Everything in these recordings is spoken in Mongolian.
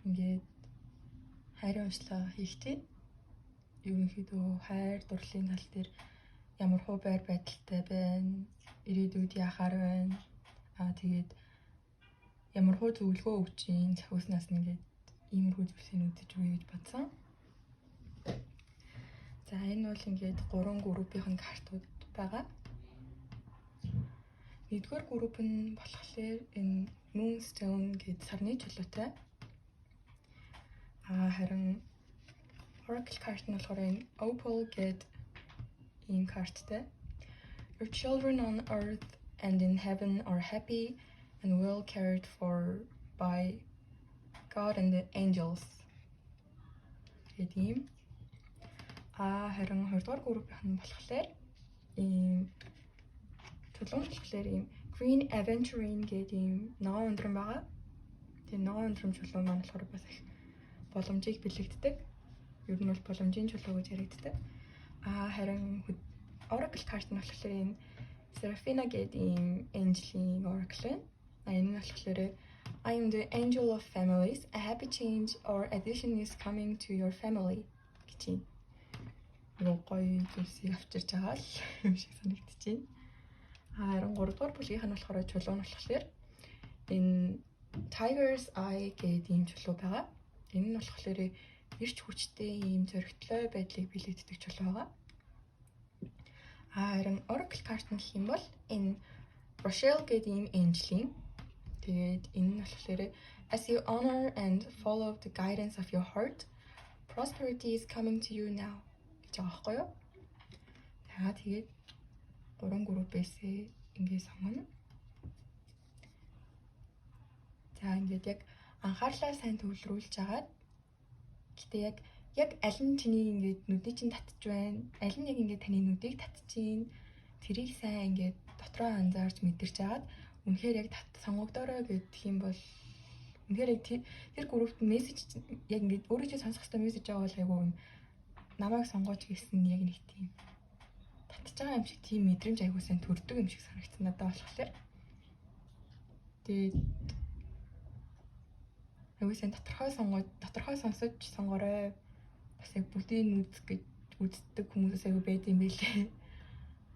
Ингээд хайрын уншлага хийх чинь ерөнхийдөө хайр дурлалын тал дээр ямар хуу байр байдалтай байна, ирээдүйд яахаар байна. Тэгээд ямар хуу зөвлөгөө өгч ийн захиуснаас ингээд иймэрхүү зүйлсийг үзэж үе гэж бодсон. За энэ бол ингээд 3 группийн картууд байгаа. Нэгдүгээр групп нь болохоор энэ Moonstone гээд сарны чулуутай. Харин Oracle карт нь болохоор энэ Opal гээд ийм карттай. Your children on earth and in heaven are happy and well cared for by God and the angels гэдэг ийм. Харин 2 дугаар группийнх нь болохоор ийм чулуун болохоор ийм Green Aventurine гэдэг ийм ногоон өндрөн байгаа. Тэгээ ногоон өндрөм чулуу маань болохоор бас их боломжийг бэлэгддэг. Ер нь бол боломжийн чулуу гэж яригддаг. Харин Oracle карт нь болохоор энэ Serafina гэдэг ийм angel-ийн oracle байна. Энэ нь болохоор I am the angel of families. A happy change or addition is coming to your family гэж юм. Нөгөө гоё зүйлсийг авчирч байгаа л юм шиг санагдчихэв. Харин 3 дугаар бүлгийнх нь болохоор чулуу нь болохоор энэ Tiger's Eye гэдэг ийм чулуу байгаа. Энэ нь болохоор эрч хүчтэй ийм зоригтлой байдлыг бэлэгддэг чулуу байгаа. Харин Oracle карт нь гэх юм бол энэ Rochelle гэдэг ийм angel-ийн. Тэгээд энэ нь болохоор as you honor and follow the guidance of your heart, prosperity is coming to you now гэж байгаа байхгүй юу? За тэгээд 3 группээсээ ингээд сонгоно. За ингээд яг анхаарлаа сайн төвлөрүүлж агаад гэтээ яг аль нь чиний ингээд нүдийг чинь татж байна, аль нь яг ингээд таны нүдийг татж чинь, тэрийг сайн ингээд дотроо анзаарч мэдэрч агаад үнэхээр яг сонгогдоорой гэдэг юм бол үнэхээр яг тэр группт мессеж яг ингээд өөрөө чинь сонсох ёстой мессеж байгаа бол айгүй юм намайг сонгооч гэсэн яг нэг тийм татж байгаа юм шиг тийм мэдрэмж айгүй сайн төрдөг юм шиг санагдсан надад болохоор. Тэгээд айгүй сайн тодорхой сонгоод тодорхой сонсож сонгоорой. Бас яг бүгдийг үзэх гэж үздэг хүмүүсээс айгүй байд юм билээ.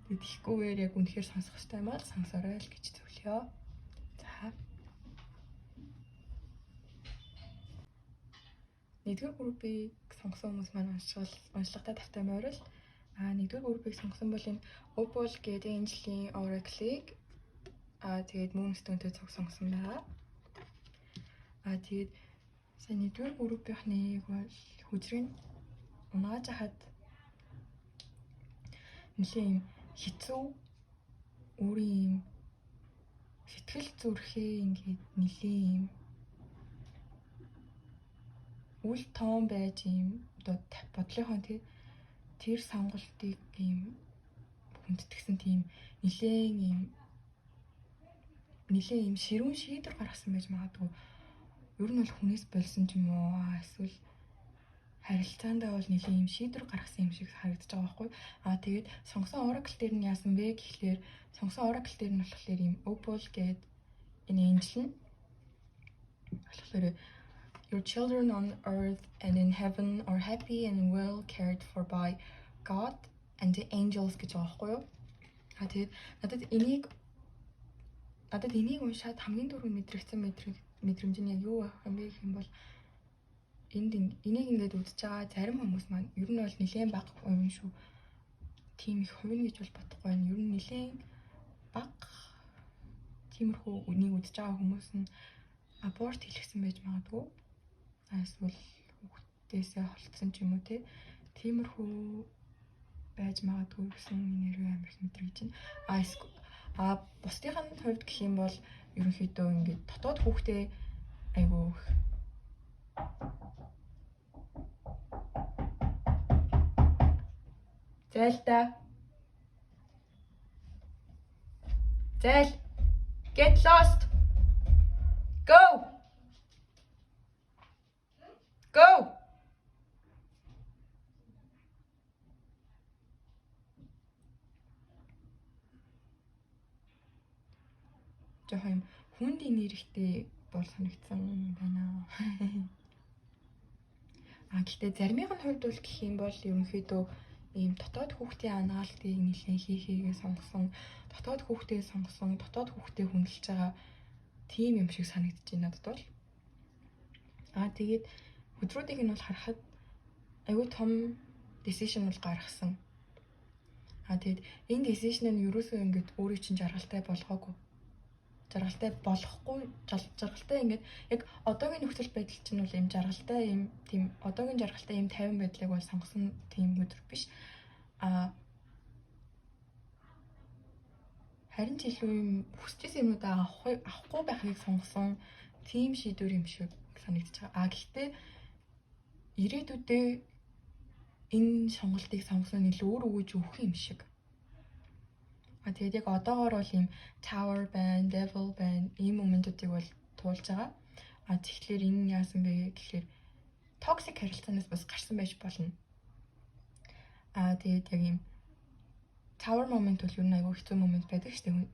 Тэгээд тэгхгүйгээр яг үнэхээр сонсох ёстой юм аа л сонсоорой л гэж зөвлөё. За. Нэгдүгээр группийг сонгосон хүмүүс маань уншлагатай тавтай морил. Нэгдүгээр группийг сонгосон бол энэ Opal гэдэг Angel-ийн Oracle-ыг тэгээд Moonstone-тэй цуг сонгосон байгаа. Тэгээд сая нэгдүгээр группийнхнийг бол хүзрийг унааж хахад нэлээ юм хэцүү өөрийн юм сэтгэл зүрхээ ингээд нэлээ юм үл тоон байж юм одоо бодлынхоо тэр сонголтыг юм хүндэтгсэн тийм нэлээ юм ширүүн шийдвэр гаргасан байж магадгүй. Ер нь бол хүнээс болсон ч юм уу эсвэл харилцаандаа бол нэлээ юм шийдвэр гаргасан юм шиг харагдаж байгаа байхгүй. Тэгээд сонгосон Oracle дээр нь яасан бэ гэхлээр сонгосон Oracle дээр нь болохоор юм Opal гээд энэ angel нь болохоор Your children on earth and in heaven are happy and well cared for by God and the angels гэж байгаа байхгүй юу? Тэгээд надад энийг уншаад хамгийн түрүүнд мэдрэгдсэн мэдрэмж нь яг юу байх юм бэ гэх юм бол энд энийг ингээд үзэж байгаа зарим хүмүүс маань ер нь бол нэлээд бага хувь шүү. Тийм их хувь гэж бол бодохгүй байна. Ер нь нэлээд бага тиймэрхүү үнийг үзэж байгаа хүмүүс нь аборт хийлгэсэн байж магадгүй. Эсвэл хүүхдээсээ холдсон ч юм уу те. Тиймэрхүү байж магадгүй гэсэн нэрээ амар их мэдрэгдэж байна. Бусдын хувьд гэх юм бол ерөнхийдөө ингээд дотоод хүүхдээ айгүй их Зайл та. Зайл. Get lost. Go. Go. Жохон юм хүнд нэрхтэй бол санагдсан байна. Гэхдээ заримын хувьд бол гэх юм бол ерөнхийдөө ийм дотоод хүүхдийн анагаалтыг нэлээд хийхийгээ сонгосон, дотоод хүүхдээ сонгосон, дотоод хүүхдээ хүндэлж байгаа тийм юм шиг санагдаж байна надад бол. Тэгээд хөдрүүдийг нь бол харахад айгүй том decision бол гаргасан. Тэгээд энэ decision нь ерөөсөө ингээд өөрийн чинь жаргалтай болгоогүй. Жаргалтай болохгүй, жаргалтай ингээд яг одоогийн нөхцөл байдал чинь бол ийм жаргалтай, ийм тийм одоогийн жаргалтай, ийм тайван байдлыг бол сонгосон тийм өдөр биш. Харин ч илүү юм хүсэж исэн юмнуудаа авахгүй байхыг сонгосон тийм шийдвэр юм шиг санагдаж байгаа. Гэхдээ ирээдүйдээ энэ сонголтыг сонгосон нь илүү үр өгөөж өгөх юм шиг. Тэгээд яг одоогоор бол ийм Tower байна, Devil байна, ийм moment уудыг бол туулж байгаа. Тэгэхээр энэ яасан бэ гэхээр toxic харилцаанаас бас гарсан байж болно. Тэгээд яг ийм Tower moment бол ер нь айгүй хэцүү moment байдаг шүү дээ.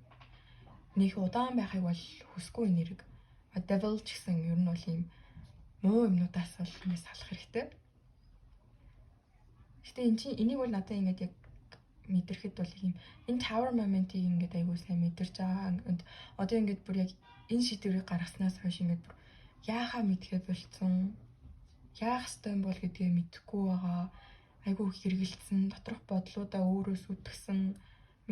Нэг удаан байхыг бол хүсэхгүй нэрэг. Devil ч гэсэн ер нь бол ийм муу юмнуудаас бол ингэ салах хэрэгтэй. Гэтэ эн чинь энийг бол надад ингээд яг мэдрэхэд бол ийм энэ tower moment-ийг ингээд айгүй сайн мэдэрч байгаа. Одоо ингээд бүр яг энэ шийдвэрийг гаргаснаас хойш ингээд бүр яахаа мэдгээ болцсон. Яах ёстой юм бол гэдгээ мэдэхгүй байгаа. Айгүй хэргэлдсэн, доторх бодлуудаа өөрөө сүйтгэсэн,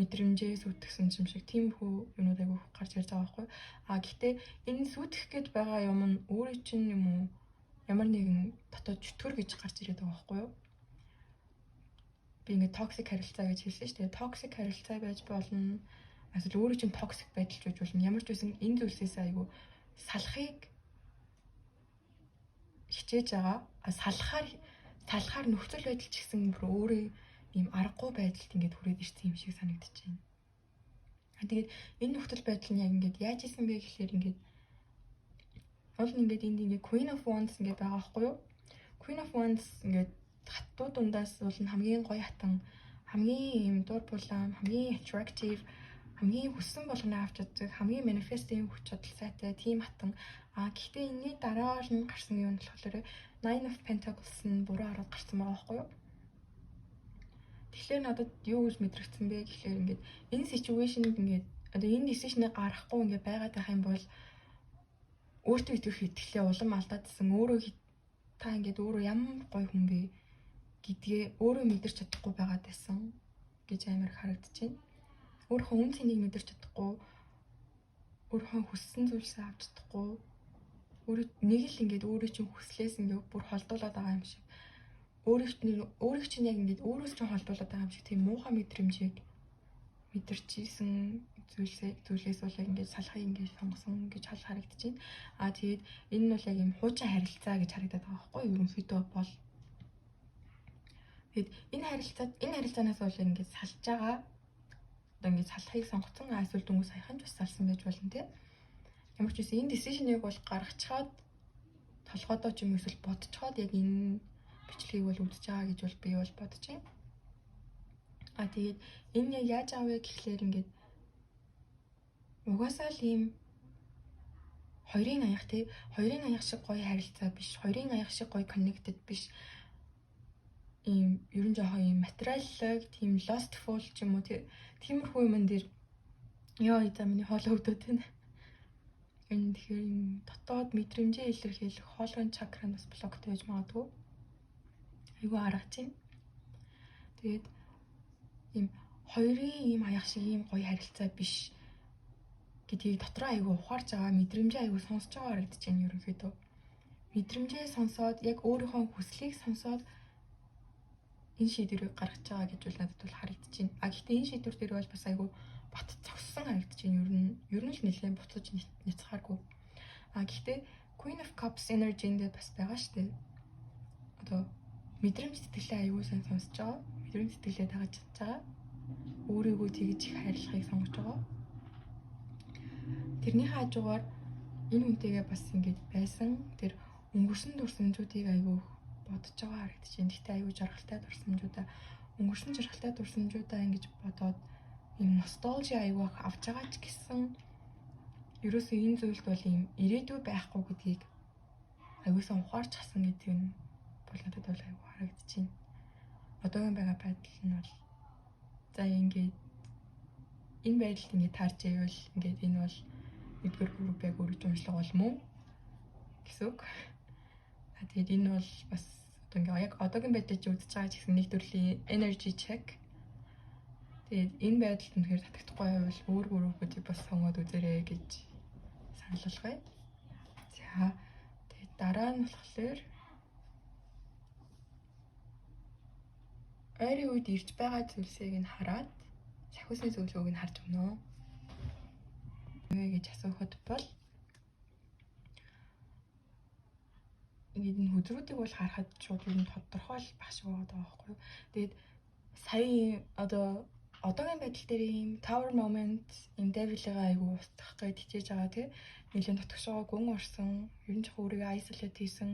мэдрэмжээ сүйтгэсэн юм шиг тиймэрхүү юмнууд айгүй гарч ирж байгаа байхгүй. Гэхдээ энэ сүйтгэх гээд байгаа юм нь өөрөө чинь юм уу ямар нэгэн дотоод чөтгөр гэж гарч ирээд байгаа байхгүй юу? Би ингээд toxic харилцаа гэж хэлсэн шүү дээ. Toxic харилцаа байж болно. Эсвэл өөрөө чинь toxic байдал байж болно. Ямар ч байсан энэ зүйлсээс айгүй салахыг хичээж байгаа. Салахаар нөхцөл байдал ч гэсэн бүр өөрөө ийм аргагүй байдалд ингээд хүрээд ирсэн юм шиг санагдаж байна. Тэгээд энэ нөхцөл байдал нь яг ингээд яаж исэн бэ гэхлээр ингээд уул нь ингээд энд ингээд Queen of Wands ингээд байгаа байхгүй юу? Queen of Wands ингээд хаттуу дундаас бол нь хамгийн гоё хатан, хамгийн ийм дур булаам, хамгийн attractive, хамгийн хүссэн болгоно авч чаддаг, хамгийн manifesting хүч чадал сайтай тийм хатан. Гэхдээ энэний дараа нь гарсан юм болохоор Nine of Pentacles нь буруу хараад гарсан байгаа байхгүй юу? Тэгэхээр надад юу гэж мэдрэгдсэн бэ гэхлээр ингээд энэ situation-д ингээд одоо энэ decision-ыг гаргахгүй ингээд байгаад байх юм бол өөртөө итгэх итгэлээ улам алдаадсан, өөрөө та ингээд өөрөө ямар гоё хүн бэ гэдгээ өөрөө мэдэрч чадахгүй байгаад байсан гэж амар харагдаж байна. Өөрийнхөө үн цэнийг мэдэрч чадахгүй, өөрийнхөө хүссэн зүйлсээ авч чадахгүй, өөрөө нэг л ингээд өөрөө чинь хүслээс ингээд бүр холдуулаад байгаа юм шиг. Өөрийг чинь яг ингээд өөрөөс чинь холдуулаад байгаа юм шиг тийм муухай мэдрэмжийг мэдэрч исэн зүйлээс бол яг ингээд салахыг ингээд сонгосон гэж хал харагдаж байна. Тэгээд энэ нь бол яг юм хуучин харилцаа гэж харагдаад байгаа байхгүй юу? Ерөнхийдөө бол. Тэгээд энэ харилцаанаас бол ингээд салж байгаа. Одоо ингээд салахыг сонгоцсон, эсвэл дөнгөж саяхан ч бас салсан байж болно, тий. Ямар ч байсан энэ decision-ыг бол гаргачихад толгойдоо ч юм эсвэл бодцоход яг энэ бичлэгийг бол үзэж байгаа гэж бол би бол бодож байна. Тэгээд энэ яг яаж аав вэ гэхлээр ингээд угаасаа л ийм хоёрын аяг, тий, хоёрын аяг шиг гоё харилцаа биш, хоёрын аяг шиг гоё connected биш, ийм ер нь жоохон ийм материаллаг, тийм lustful ч юм уу, тиймэрхүү юм дээр ёо за, миний хоолой өвдөд байна. Энэ тэгэхээр ийм дотоод мэдрэмжээ илэрхийлэх хоолойн чакранд бас block тай байж магадгүй. Айгүй аргаж байна. Тэгээд ийм хоёрын ийм аяг шиг ийм гоё харилцаа биш гэдгийг дотроо айгүй ухаарч байгаа, мэдрэмжээ айгүй сонсож байгаа харагдаж байна ерөнхийдөө. Мэдрэмжээ сонсоод, яг өөрийнхөө хүслийг сонсоод энэ шийдвэрийг гаргаж байгаа гэж бол надад бол харагдаж байна. Гэхдээ энэ шийдвэр дээр бол бас айгүй бат зогссон харагдаж байна. Ер нь л нэлээд буцаж няцахааргүй. Гэхдээ Queen of Cups energy-нд бас байгаа шүү дээ. Одоо мэдрэмж сэтгэлээ аягүй сайн сонсож байгаа. Мэдрэмж сэтгэлээ дагаж чадж байгаа. Өөрийгөө тэгж их хайрлахыг сонгож байгаа. Тэрнийхээ хажуугаар энэ хүнтэйгээ бас ингэж байсан тэр өнгөрсөн дурсамжуудыг аягүй бодож байгаа харагдаж байна. Гэхдээ аягүй жаргалтай дурсамжуудаа, өнгөрсөн жаргалтай дурсамжуудаа ингэж бодоод ийм nostalgia аягүй авч байгаа ч гэсэн ерөөсөө энэ зүйлд бол ийм ирээдүй байхгүй гэдгийг аягүйсан ухаарч хасан гэдэг нь бол надад бол айгүй харагдчихэв. Одоогийн байгаа байдал нь бол за ингээд энэ байдалд ингээд таарч ивэл ингээд энэ бол нэгдүгээр group яг өргөж уншлага бол мөн гэсэн үг. Тэгээд энэ бол бас одоо ингээ яг одоогийн байдлыг чи үзэж байгаа ч гэсэн нэг төрлийн energy check. Тэгээд энэ байдалд үнэхээр татагдахгүй байвал өөр group-уудыг бас сонгоод үзээрэй гэж санал болгоё. За, тэгээд дараа нь болохоор ойрын үед ирж байгаа зүйлсийг нь хараад сахиусны зөвлөгөөг нь харж өгнө. Гэж асуухад бол ингээд энэ хөдрүүдийг бол харахад шууд ер нь тодорхой л баг шиг байгаа байхгүй юу. Тэгээд сая одоо одоогийн байдал дээр ийм tower moment, ийм devil-ийг айгу устгах гэж хичээж байгаа, тий. Нэлээд дотгошоо гүн орсон, ер нь жоохон өөрийгөө isolate хийсэн,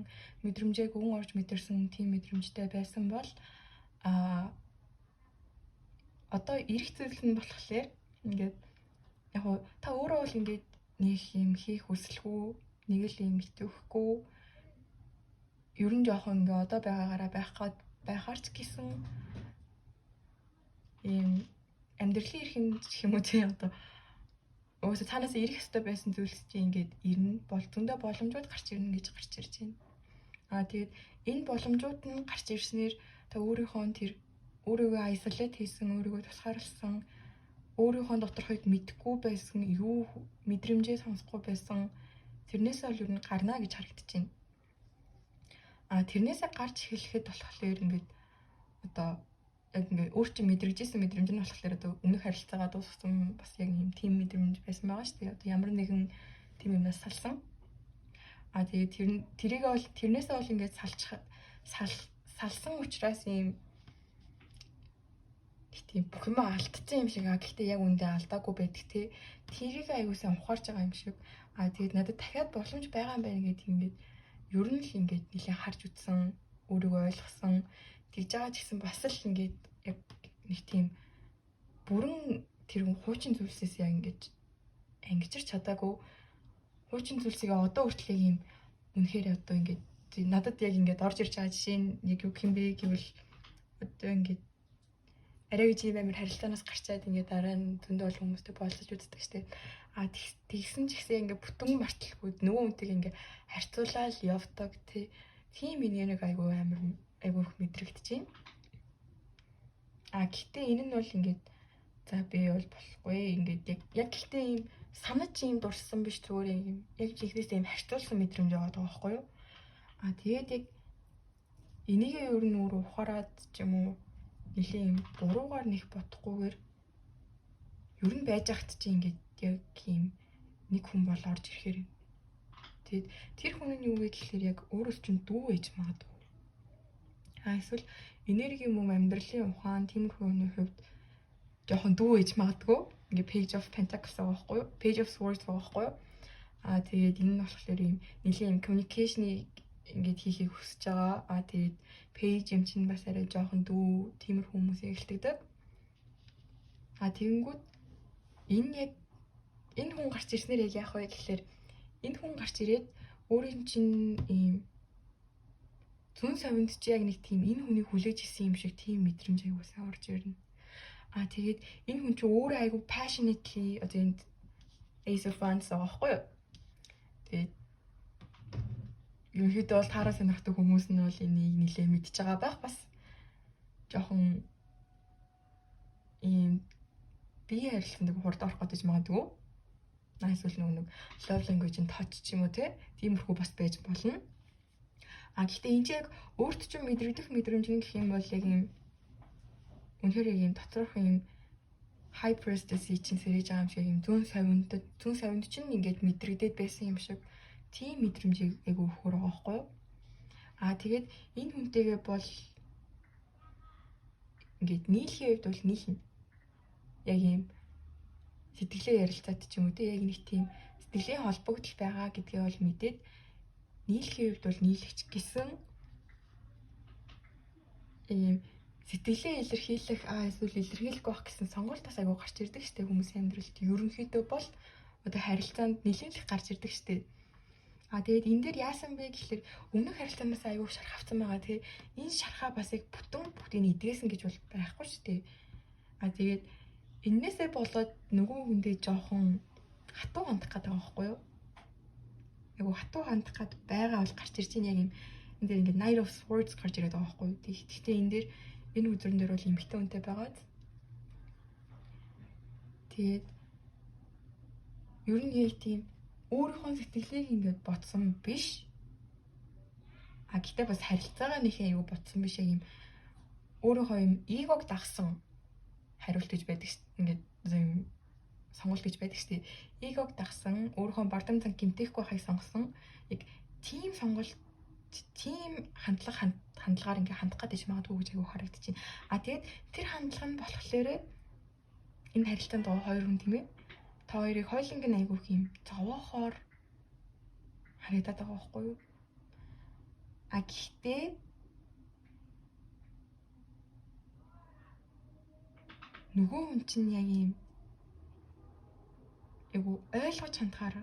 мэдрэмжээ гүн орж мэдэрсэн тийм мэдрэмжтэй байсан бол одоо ирэх зүйл нь болохоор ингээд яг уу та өөрөө бол ингээд нэг юм хийх хүсэлгүй, нэг л юм итгэхгүй, ер нь жоохон ингээ одоо байгаагаараа байх гээд байхаар ч гэсэн ийм амьдралын эрхэнд гэх юм уу, тий, одоо угаасаа цаанаас ирэх ёстой байсан зүйлс чи ингээд ирнэ, бол зөндөө боломжууд гарч ирнэ гэж гарч ирж байна. Тэгээд энэ боломжууд нь гарч ирснээр та өөрийнхөө тэр өөрийгөө isolate хийсэн, өөрийгөө тусгаарласан, өөрийнхөө доторхыг мэдэхгүй байсан, юу мэдрэмжээ сонсохгүй байсан тэрнээсээ бол ер нь гарна гэж харагдаж байна. Тэрнээсээ гарч эхлэхэд болохоор ингээд одоо яг ингээд өөр чинь мэдрэгжсэн мэдрэмж нь болохоор одоо өмнөх харилцаагаа дуусгасан бас яг юм тийм мэдрэмж байсан байгаа шүү дээ. Одоо ямар нэгэн тийм юмнаас салсан. Тэгээд тэр тэрийг бол тэрнээсээ бол ингээд салчих салсан учраас ийм тийм бүх юм алдчихсан юм шиг, гэхдээ яг үндэ алдаагүй байдаг, те. Тэрийг аягүй сайн ухаарч байгаа юм шиг. Тэгээд надад дахиад боломж байгаа юм байна гэдэг ингээд ер нь л ингээд нэлээд харж үзсэн, өөрийгөө ойлгосон, тэгж байгаа ч гэсэн бас л ингээд яг нэг тийм бүрэн тэр хуучин зүйлсээс яг ингээд ангижирч чадаагүй, хуучин зүйлсийг одоо хүртэл яг ийм үнэхээр одоо ингээд надад яг ингээд орж ирж байгаа жишээ нь яг юу гэх юм бэ гэвэл одоо ингээд арай гэж ийм амар харилцаанаас гарчаад ингээд дараа нь зөндөө олон хүмүүстэй болцож үздэг штэ. Тэгсэн ч гэсэн ингээд бүтэн марталгүй нөгөө хүнтэйг ингээд харьцуулаад явдаг, тий. Тийм нэг айгүй амар айгүй их мэдрэгдэж байна. Гэхдээ энэ нь бол ингээд за би бол болохгүй ингээд яг гэхдээ ийм санаж ийм дурссан биш, зүгээр ийм яг жинхнээсээ ийм харьцуулсан мэдрэмж яваад байгаа байхгүй юу? Тэгээд яг энийгээ ер нь өөр ухаарад ч юм уу нэлийн ийм буруугаар нэх бодохгүйгээр ер нь байж хат чи ингээд яг ийм нэг хүн бол орж ирэхээр юм. Тэгээд тэр хүн нь юу вэ гэхлээр яг өөрөөс чинь дүү ээж магадгүй. Эсвэл энерги юм уу, амьдралын ухаан, тиймэрхүү хүний хувьд жоохон дүү ээж магадгүй. Ингээ Page of Pentacles байгаа байхгүй юу? Page of Swords байгаа байхгүй юу? Тэгээд энэ нь болохоор ийм нэлийн ийм communication-ыг ингээд хийхийг хүсэж байгаа. Тэгээд page юм чинь бас арай жоохон дүү, тиймэрхүү хүмүүсийг илтгэдэг. Тэгэнгүүт энэ яг энэ хүн гарч ирснээр яг яах вэ гэхлээр энэ хүн гарч ирээд өөрийн чинь ийм зүүн совинд чи яг нэг тийм энэ хүнийг хүлээж исэн юм шиг тийм мэдрэмж аягүй сайн орж ирнэ. Тэгээд энэ хүн чи өөрөө айгүй passionately, одоо энд Ace of Wands байгаа байхгүй юу? Тэгээд ерөнхийдөө бол таараа сонирхдаг хүмүүс нь бол энийг нэлээ мэдж байгаа байх, бас жоохон ийм бие харилцаанд хурд орох гэж магадгүй. Эсвэл нөгөө нэг love language-ийн touch ч юм уу, те, тиймэрхүү бас байж болно. Гэхдээ энэ чинь яг өөрт чинь мэдрэгдэх мэдрэмж нь гэх юм бол яг юм үнэхээр яг юм доторх юм high priestess чинь сэрэж байгаа юм шиг юм зүүн совинд чинь ингээд мэдрэгдээд байсан юм шиг тийм мэдрэмжийг айгу өгөхөр байгаа байхгүй юу? Тэгээд энэ хүнтэйгээ бол ингээд нийлхийн үед бол нийлнэ. Яг ийм сэтгэлээ ярилцаад ч юм уу, те, яг нэг тийм сэтгэлийн холбогдол байгаа гэдгээ бол мэдээд нийлхийн үед бол нийлэх гэсэн ийм сэтгэлээ илэрхийлэх эсвэл илэрхийлэхгүй байх гэсэн сонголт бас айгу гарч ирдэг штэ хүмүүсийн амьдралд, ерөнхийдөө бол одоо харилцаанд нэлээд их гарч ирдэг штэ. А тэгээд энэ дээр яасан бэ гэхлээр өмнөх харилцаанаас айгүй шарх авсан байгаа, тий. Энэ шархаа бас яг бүтэн бүгдийг эдгээсэн гэж бол байхгүй шүү дээ. А тэгээд эннээсээ болоод нөгөө хүндээ жоохон хатуу хандах гэдэг байгаа байхгүй юу? Айгүй хатуу хандах гээд байгаа бол гарч ирж байна, яг юм энэ дээр ингээд Knight of Swords гарч ирээд байгаа байхгүй юу? Гэхдээ энэ дээр, энэ хөзрөн дээр бол эмэгтэй хүнтэй байгаад, тэгээд ер нь яг тийм өөрийнхөө сэтгэлийг ингээд бодсон биш. А гэхдээ бас харилцаагаа нэг аюу бодсон биш, яг юм өөрийнхөө юм ego г дагсан хариулт гэж байдаг, ингээд юм сонголт гэж байдаг шүү дээ. Ego г дагсан, өөрийнхөө бардам зан гэмтээхгүй байхыг сонгосон. Яг тийм сонголт, тийм хандлагаар ингээ хандах гэдэг магадгүй гэж аягүй харагдаж байна. А тэгээд тэр хандлага нь болохоор энэ харилцаанд байгаа хоёр хүн, тийм ээ. Та хоёрыг хоёуланг нь айгүйх юм зовоохоор харагдаад байгаа байхгүй юу? А гэхдээ нөгөө хүн чинь яг юм айгу ойлгож хандахаар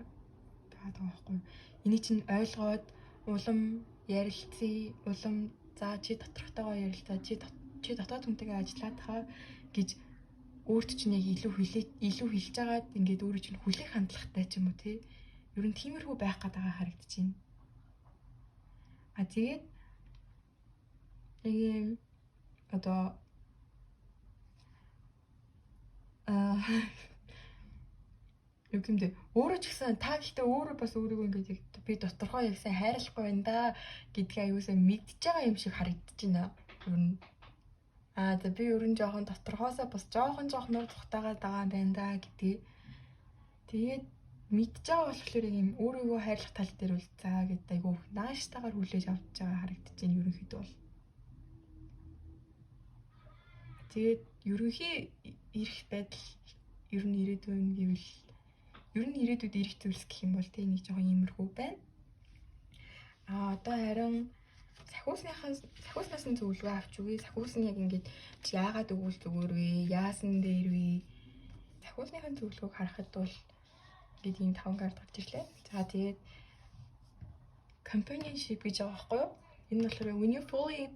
байгаа байхгүй юу? Энийг чинь ойлгоод улам ярилцъя, улам за чи доторхтойгоо ярилцаа, чи дотоод хүнтэйгээ ажиллаад хаа гэж өөрт чинь яг илүү хүлээ, илүү хэлж байгаад ингээд өөрөө чинь хүлээх хандлагатай ч юм уу, тий. Ер нь тиймэрхүү байх гээд байгаа харагдаж байна. А тэгээд яг юм одоо юу гэмдэ, өөрөө ч гэсэн та гэхдээ өөрөө бас өөрийгөө ингээд яг би доторхоо яг сайн хайрлахгүй байна да гэдгээ аюулсаа мэдж байгаа юм шиг харагдаж байна. Ер нь за би ер нь жоохон доторхоосоо бас жоохон жоохноор зүхтаагаад байгаа юм байна да гэдгээ. Тэгээд мэдж байгаа болохоор юм өөрийгөө хайрлах тал дээр бол за гэд айгу нааштайгаар хүлээж авч байгаа харагдаж байна ерөнхийдөө бол. Тэгээд ерөнхий эрх байдал, ер нь ирээдүйн гэвэл, ер нь ирээдүйд ирэх зүйлс гэх юм бол тэг нэг жоохон иймэрхүү байна. А одоо харин сахиуснаас нь зөвлөгөө авч үгүй. Сахиус нь яг ингээд яагаад өгвөл зүгээр вэ? Яасан дээр вэ? Сахиусныхаа зөвлөгөөг харахад бол ингээд ийм таван карт гарч ирлээ. За, тэгээд companionship гэж байгаа байхгүй юу? Энэ нь болохоор when you fully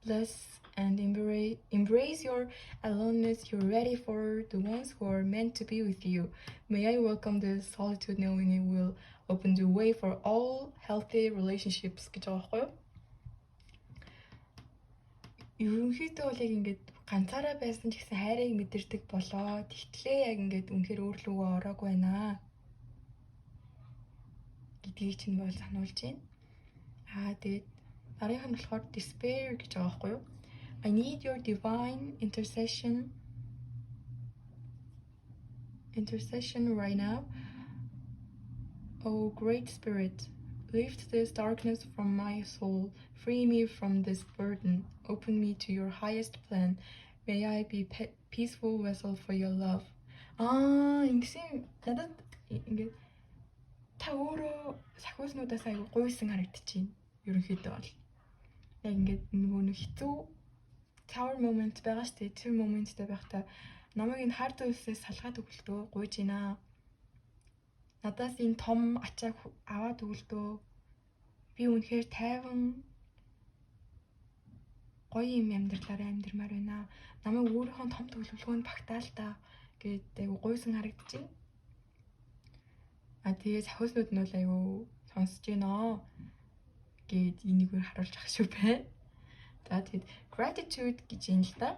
bless and embrace your aloneness, you're ready for the ones who are meant to be with you. May I welcome this solitude, knowing it will open the way for all healthy relationships гэж байгаа байхгүй юу? Ерөнхийдөө бол яг ингээд ганцаараа байсан ч гэсэн хайрыг мэдэрдэг болоо. Тэгтлээ яг ингээд үнэхээр өөрлөгөө ороогүй байна гэдгийг чинь бол сануулж байна. Аа, тэгээд дараагийнх нь болохоор despair гэж байгаа байхгүй юу? I need your divine intercession right now. Oh great spirit, lift this darkness from my soul. Free me from this burden. Open me to your highest plan. May I be peaceful vessel for your love. Аа, ингэсэн надад ингээд та өөрөө сахиуснуудаас айгу гуйсан харагдчихээн. Ерөнхийдөө бол. Яг ингээд нөгөө нэг хэцүү tower moment байгаа шүү дээ. Тэр moment тэй байхдаа намайг энэ хар зүйлсээс салгаад өгөлтөө гуйж байна. Надаас энэ том ачааг аваад өгөлтөө. Би үнэхээр тайван гоё юм амьдралаараа амьдрмаар байна. Намайг өөрийнхөө том төлөвлөгөөнд багтаал та гэд айгу гуйсан харагдчихэв. А тэгээ сахиуснууд нь бол айгу сонсож гинөө гэд энийг харуулж ах шүү байна. За, тэгэд gratitude гэж юм л да.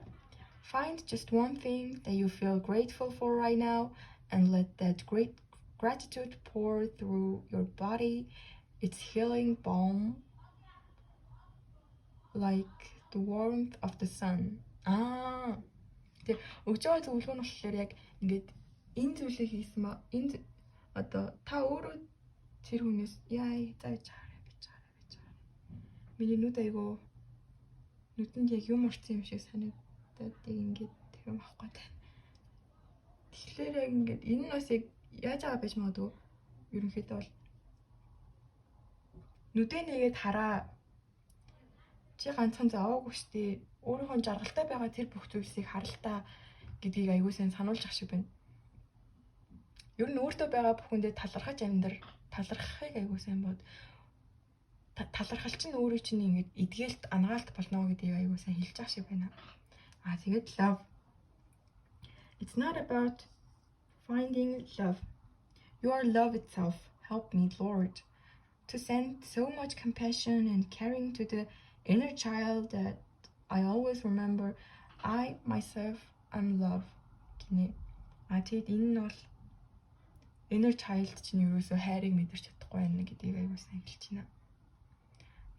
Find just one thing that you feel grateful for right now and let that great gratitude pour through your body. It's healing balm, like the warmth of the sun. Аа. Тэг өгч байгаа зөвлөгөө нь болохоор яг ингээд энэ зүйлийг хийсэн ба энэ одоо та өөрөө тэр хүнээс яа за бич хараа, бич хараа, бич хараа. Миний нүд айгу нүдэнд яг юм орсон юм шиг санагдаад яг ингээд тэр юм авах гэдэг. Тэгэхээр яг ингээд энэ нь бас яг яаж байгаа байж магадгүй. Ерөнхийдөө бол нүдээ нэгээд хараа, чи ганцхан зовоогүй штэ. Өөрийнхөө жаргалтай байгаа тэр бүх зүйлсийг харалтаа гэдгийг аягүй сайн сануулж ах шиг байна. Ер нь өөртөө байгаа бүхэндээ талархаж амьдр. Талархахыг айгүй сайн бод. Талархал чинь өөрөө чинь ингээд эдгэлт, анагаалт болно гэдгийг айгүй сайн хэлж байгаа шиг байна. Аа, тэгээд love. It's not about finding love. You are love itself. Help me, Lord, to send so much compassion and caring to the inner child that I always remember I myself am love гинэ. А, тэгэд энэ нь бол inner child чинь ерөөсөө хайрыг мэдэрч чадахгүй байна гэдгийг аягүй сайн хэлж байна.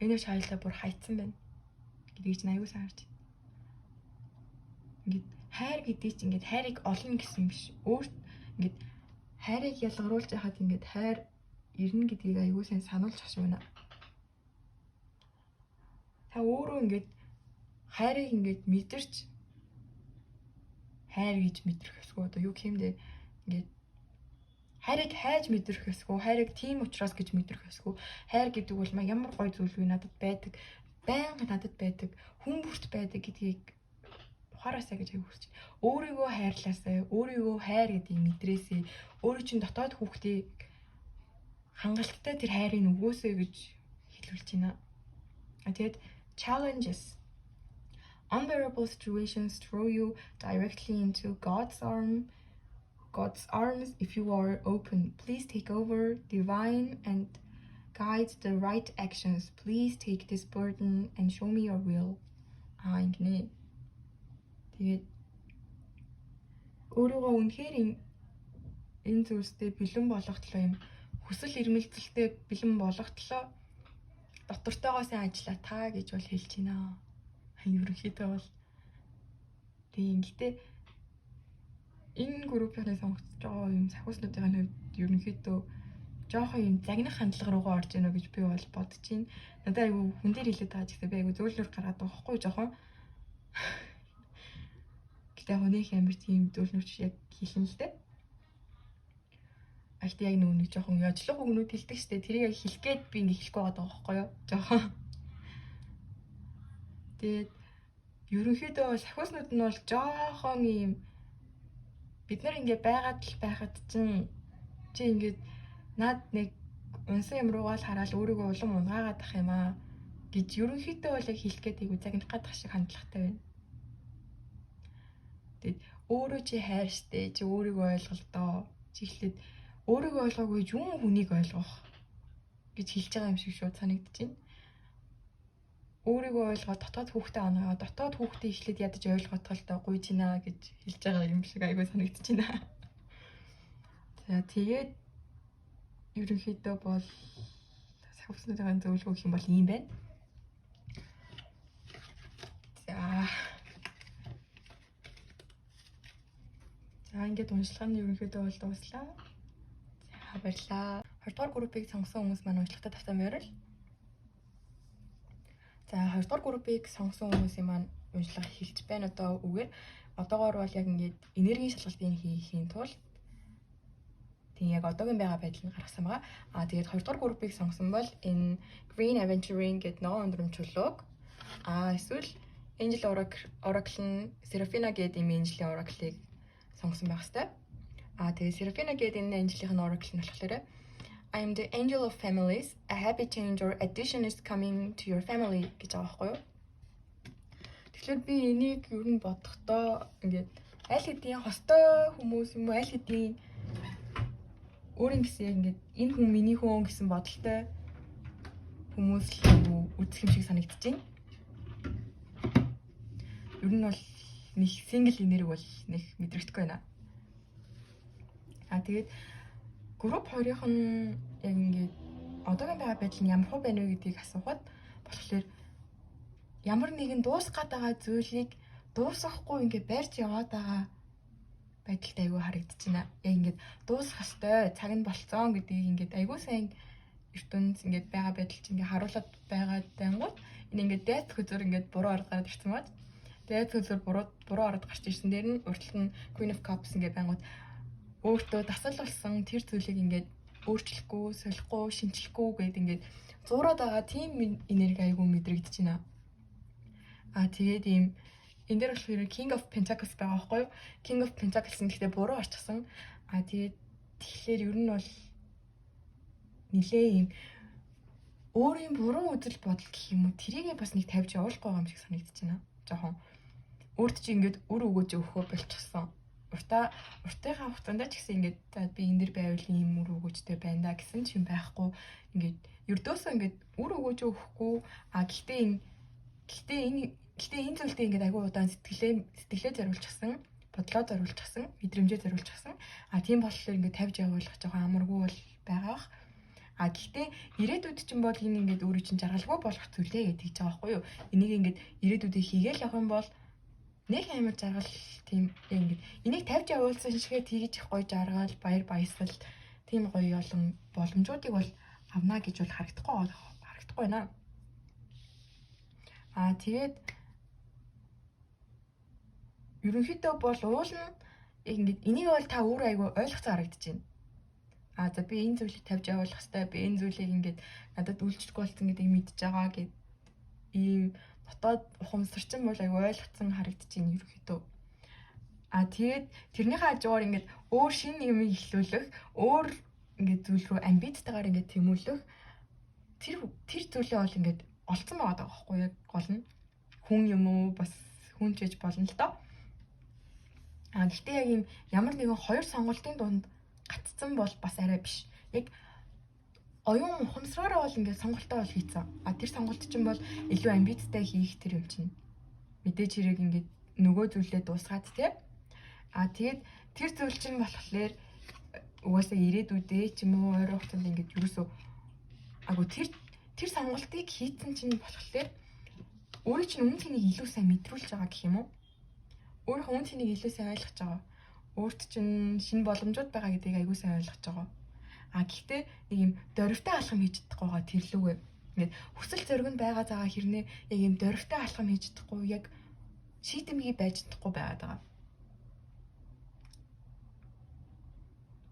Inner child-а бүр хайцсан байна гэдгийг чинь аягүй сайн харж байна. Ингээд хайр гэдэг чинь ингээд хайрыг олно гэсэн биш. Өөр ингээд хайрыг ялгаруулж яхад ингээд хайр ирнэ гэдгийг аягүй сайн сануулж ах байна. Та өөрөө ингээд хайрыг ингээд мэдэрч, хайр гэж мэдрэх ёсгүй, одоо юу гэх юм бэ, ингээд хайрыг хайж мэдрэх ёсгүй, хайрыг тийм учраас гэж мэдрэх ёсгүй. Хайр гэдэг бол ямар гоё зүйл вэ, надад байдаг, байнга надад байдаг, хүн бүрт байдаг гэдгийг ухаараасай гэж аяг хүсэж байна. Өөрийгөө хайрлаасай, өөрийгөө хайр гэдгийг мэдрээсэй, өөрөө чинь дотоод хүүхдийг хангалттай тэр хайрыг өгөөсэй гэж хэлүүлж байна. А, тэгээд challenges. Unbearable situations throw you directly into God's arms if you are open. Please take over, divine, and guide the right actions. Please take this burden and show me your will. Аа, ингэнэ. Тэгээд өөрийгөө үнэхээр энэ зүйлстэй бэлэн болгохтлоо, юм хүсэл эрмэлзэлтэй бэлэн болгохтлоо дотортойгоо сайн ажиллаа та гэж бол хэлж байна. Ерөнхийдөө бол тийм. Гэтэ энэ группийн сонгогдож байгаа юм сахиуснуудын хувьд ерөнхийдөө жоохон юм загнах хандлага руугаа орж ийнө гэж би бол бодож байна. Надад айгүй хүн дээр хэлээд байгаа ч гэсэн би айгүй зөөлнөр гаргаад байгаа байхгүй жоохон. Гэтэ яг нэг амар тийм зөөлнөрч яг хэлнэ л дээ. А, гэтэ яг нөгөө нэг жоохон ёжлох үгнүүд хэлдэг штэ. Тэрийг яг хэлэх гээд би ингэ хэлэхгүй байгаа байхгүй юу? Жоохон. Тэгээд ерөнхийдөө сахиуснууд нь бол жоохон ийм бид нар ингээ байгаад л байхад чинь чи ингээд над нэг унсан юм руугаа л хараад өөрийгөө улам унгаагаад ах юм аа гэж ерөнхийдөө бол яг хэлэх гээд айгу загнах гадах шиг хандлагатай байна. Тэгээд өөрөө чи хайр штэ, чи өөрийгөө ойлголдоо. Чи эхлээд өөрийгөө ойлгоогүй юун хүнийг ойлгох гэж хэлж байгаа юм шиг шууд санагдаж байна. Өөрийгөө ойлгоод дотоод хүүхдээ онгоо, дотоод хүүхдээ эхлээд ядаж ойлгоход гуйж гинэ гэж хэлж байгаа юм шиг айгүй санагдаж байна. За, тэгээд ерөнхийдөө бол сахиуснуудын зөвлөгөө гэх юм бол ийм байна. За. За, ингээд уншилгаа нь ерөнхийдөө бол дууслаа. За, баярлалаа. 2 дугаар группийг сонгосон хүмүүс маань уншлагатай тавтай морил. За, 2 дугаар группийг сонгосон хүмүүсийн маань уншлага эхэлж байна одоо үгээр. Одоогоор бол яг ингээд энергийн шалгалтыг хийхийн тулд тийм яг одоогийн байгаа байдал нь гаргасан байгаа. Аа, тэгээд 2 дугаар группийг сонгосон бол энэ Green Aventurine гэдэг ногоон өндрөм чулууг, аа, эсвэл Angel Oracle нь Seraphina гэдэг ийм Angel-ийн Oracle-ыг сонгосон байх хэвээр. Аа, тэгээд Seraphina гэдэг энэ Angel-ийн Oracle нь болохоор "I am the angel of families. A happy change or addition is coming to your family" гэж байгаа байхгүй юу? Тэгэхээр би энийг ер нь бодохдоо ингээд аль хэдийн хостой хүмүүс юм уу, аль хэдийн өөрийн гэсэн яг ингээд энэ хүн миний хүн гэсэн бодолтой хүмүүс л айгу үзэх юм шиг санагдаж байна. Ер нь бол нэг single энерги бол нэг мэдрэгдэхгүй байна. А, тэгээд групп 2-ын нь яг ингээд одоогийн байгаа байдал нь ямар хөө байна вэ гэдгийг асуухад болохоор ямар нэгэн дуусах гээд байгаа зүйлийг дуусгахгүй ингээд барьж яваад байгаа байдалтай айгүй харагдчихна. Яг ингээд дуусгах ёстой, цаг нь болцсон гэдгийг ингээд айгүй сайн ертөнц ингээд байгаа байдал чинь ингээд харуулад байгаа дайнгууд энэ ингээд death хөзөр ингээд буруу арга гараад ирсэн бааз. Death хөзөр буруу арга гарч ирсэн дээр нь урьдчилт нь Queen of Cups ингээд байнгут өөртөө дасал болсон тэр зүйлийг ингээд өөрчлөхгүй, солихгүй, шинчлэхгүй гээд ингээд зуураад байгаа тийм энерги айгүй мэдрэгдэж байна. А, тэгээд ийм энэ дээр болохоор King of Pentacles байгаа байхгүй юу? King of Pentacles нь гэхдээ буруу орчихсон. А, тэгээд тэгэхээр ер нь бол Нилээ ийм өөрийн буруу үзэл бодол гэх юм уу, тэрийгээ бас нэг тавьж явуулахгүй байгаа юм шиг санагдаж байна. Жохон өөрт чи ингээд үр өгөөж өгөхөө болчихсон. Уртынхаа хугацаанд ч гэсэн ингээд за би энэ дэр байвал ийм үр өгөөжтэй байна да гэсэн ч юм байхгүй. Ингээд ердөөсөө ингээд үр өгөөж өгөхгүй. А гэхдээ энэ зүйлдээ ингээд айгүй удаан сэтгэлээ зориулчихсан, бодлоо зориулчихсан, мэдрэмжээ зориулчихсан. А тийм болохоор ингээд тавьж явуулах жоохон амаргүй бол байгаа бах. А гэхдээ ирээдүйд чинь бол энэ ингээд өөрөө чинь жаргалгүй болох зүйлээ гэж тэгж байгаа байхгүй юу? Энийг ингээд ирээдүйдээ хийгээл явах юм бол нэг амар жаргал, тийм ингээд энийг тавьж явуулсан шигээ тэгж их гоё жаргал, баяр баясгал, тийм гоё олон боломжуудыг бол авна гэж бол харагдахгүй байна. А тэгээд ерөнхийдөө бол уул нь ингээд энийг бол та өөрөө айгүй ойлгоцсон харагдаж байна. А за, би энэ зүйлийг тавьж явуулах хэрэгтэй. Би энэ зүйлийг ингээд надад үйлчлэхгүй болсон гэдгийг мэдж байгаа гэд ийм дотоод ухамсарчин бол айгүй ойлгоцсон харагдаж байна ерөнхийдөө. А тэгээд тэрнийхээ хажуугаар ингээд өөр шинэ юм эхлүүлэх, өөр ингээд зүйл рүү амбицтайгаар ингээд тэмүүлэх тэр зүйлээ бол ингээд олцсон байгаа байхгүй яг гол нь хүн юм уу, бас хүн ч гэж болно л доо. А гэхдээ яг ийм ямар нэгэн хоёр сонголтын дунд гацсан бол бас арай биш. Яг оюун ухамсараараа бол ингээд сонголтоо бол хийцэн. А тэр сонголт чинь бол илүү амбицтай хийх тэр юм чинь. Мэдээж хэрэг ингээд нөгөө зүйлээ дуусгаад тий. А тэгээд тэр зүйл чинь болохоор угаасаа ирээдүйдээ ч юм уу, ойрын хугацаанд ингээд ерөөсөө агуу тэр сонголтыг хийцэн чинь болохоор өөрийн чинь үнэ цэнийг илүү сайн мэдрүүлж байгаа гэх юм уу? Өөрийнхөө үнэ цэнийг илүү сайн ойлгож байгаа. Өөрт чинь шинэ боломжууд байгаа гэдгийг аягүй сайн ойлгож байгаа. А гэхдээ нэг юм дөрвтэй алхам хийж чадахгүй байгаа тэрлүүгээ. Ингээд хүсэл зориг нь байгаа заа хэрнээ яг юм дөрвтэй алхам хийж чадахгүй, яг шийдэмгий байж чадахгүй байгаад байгаа.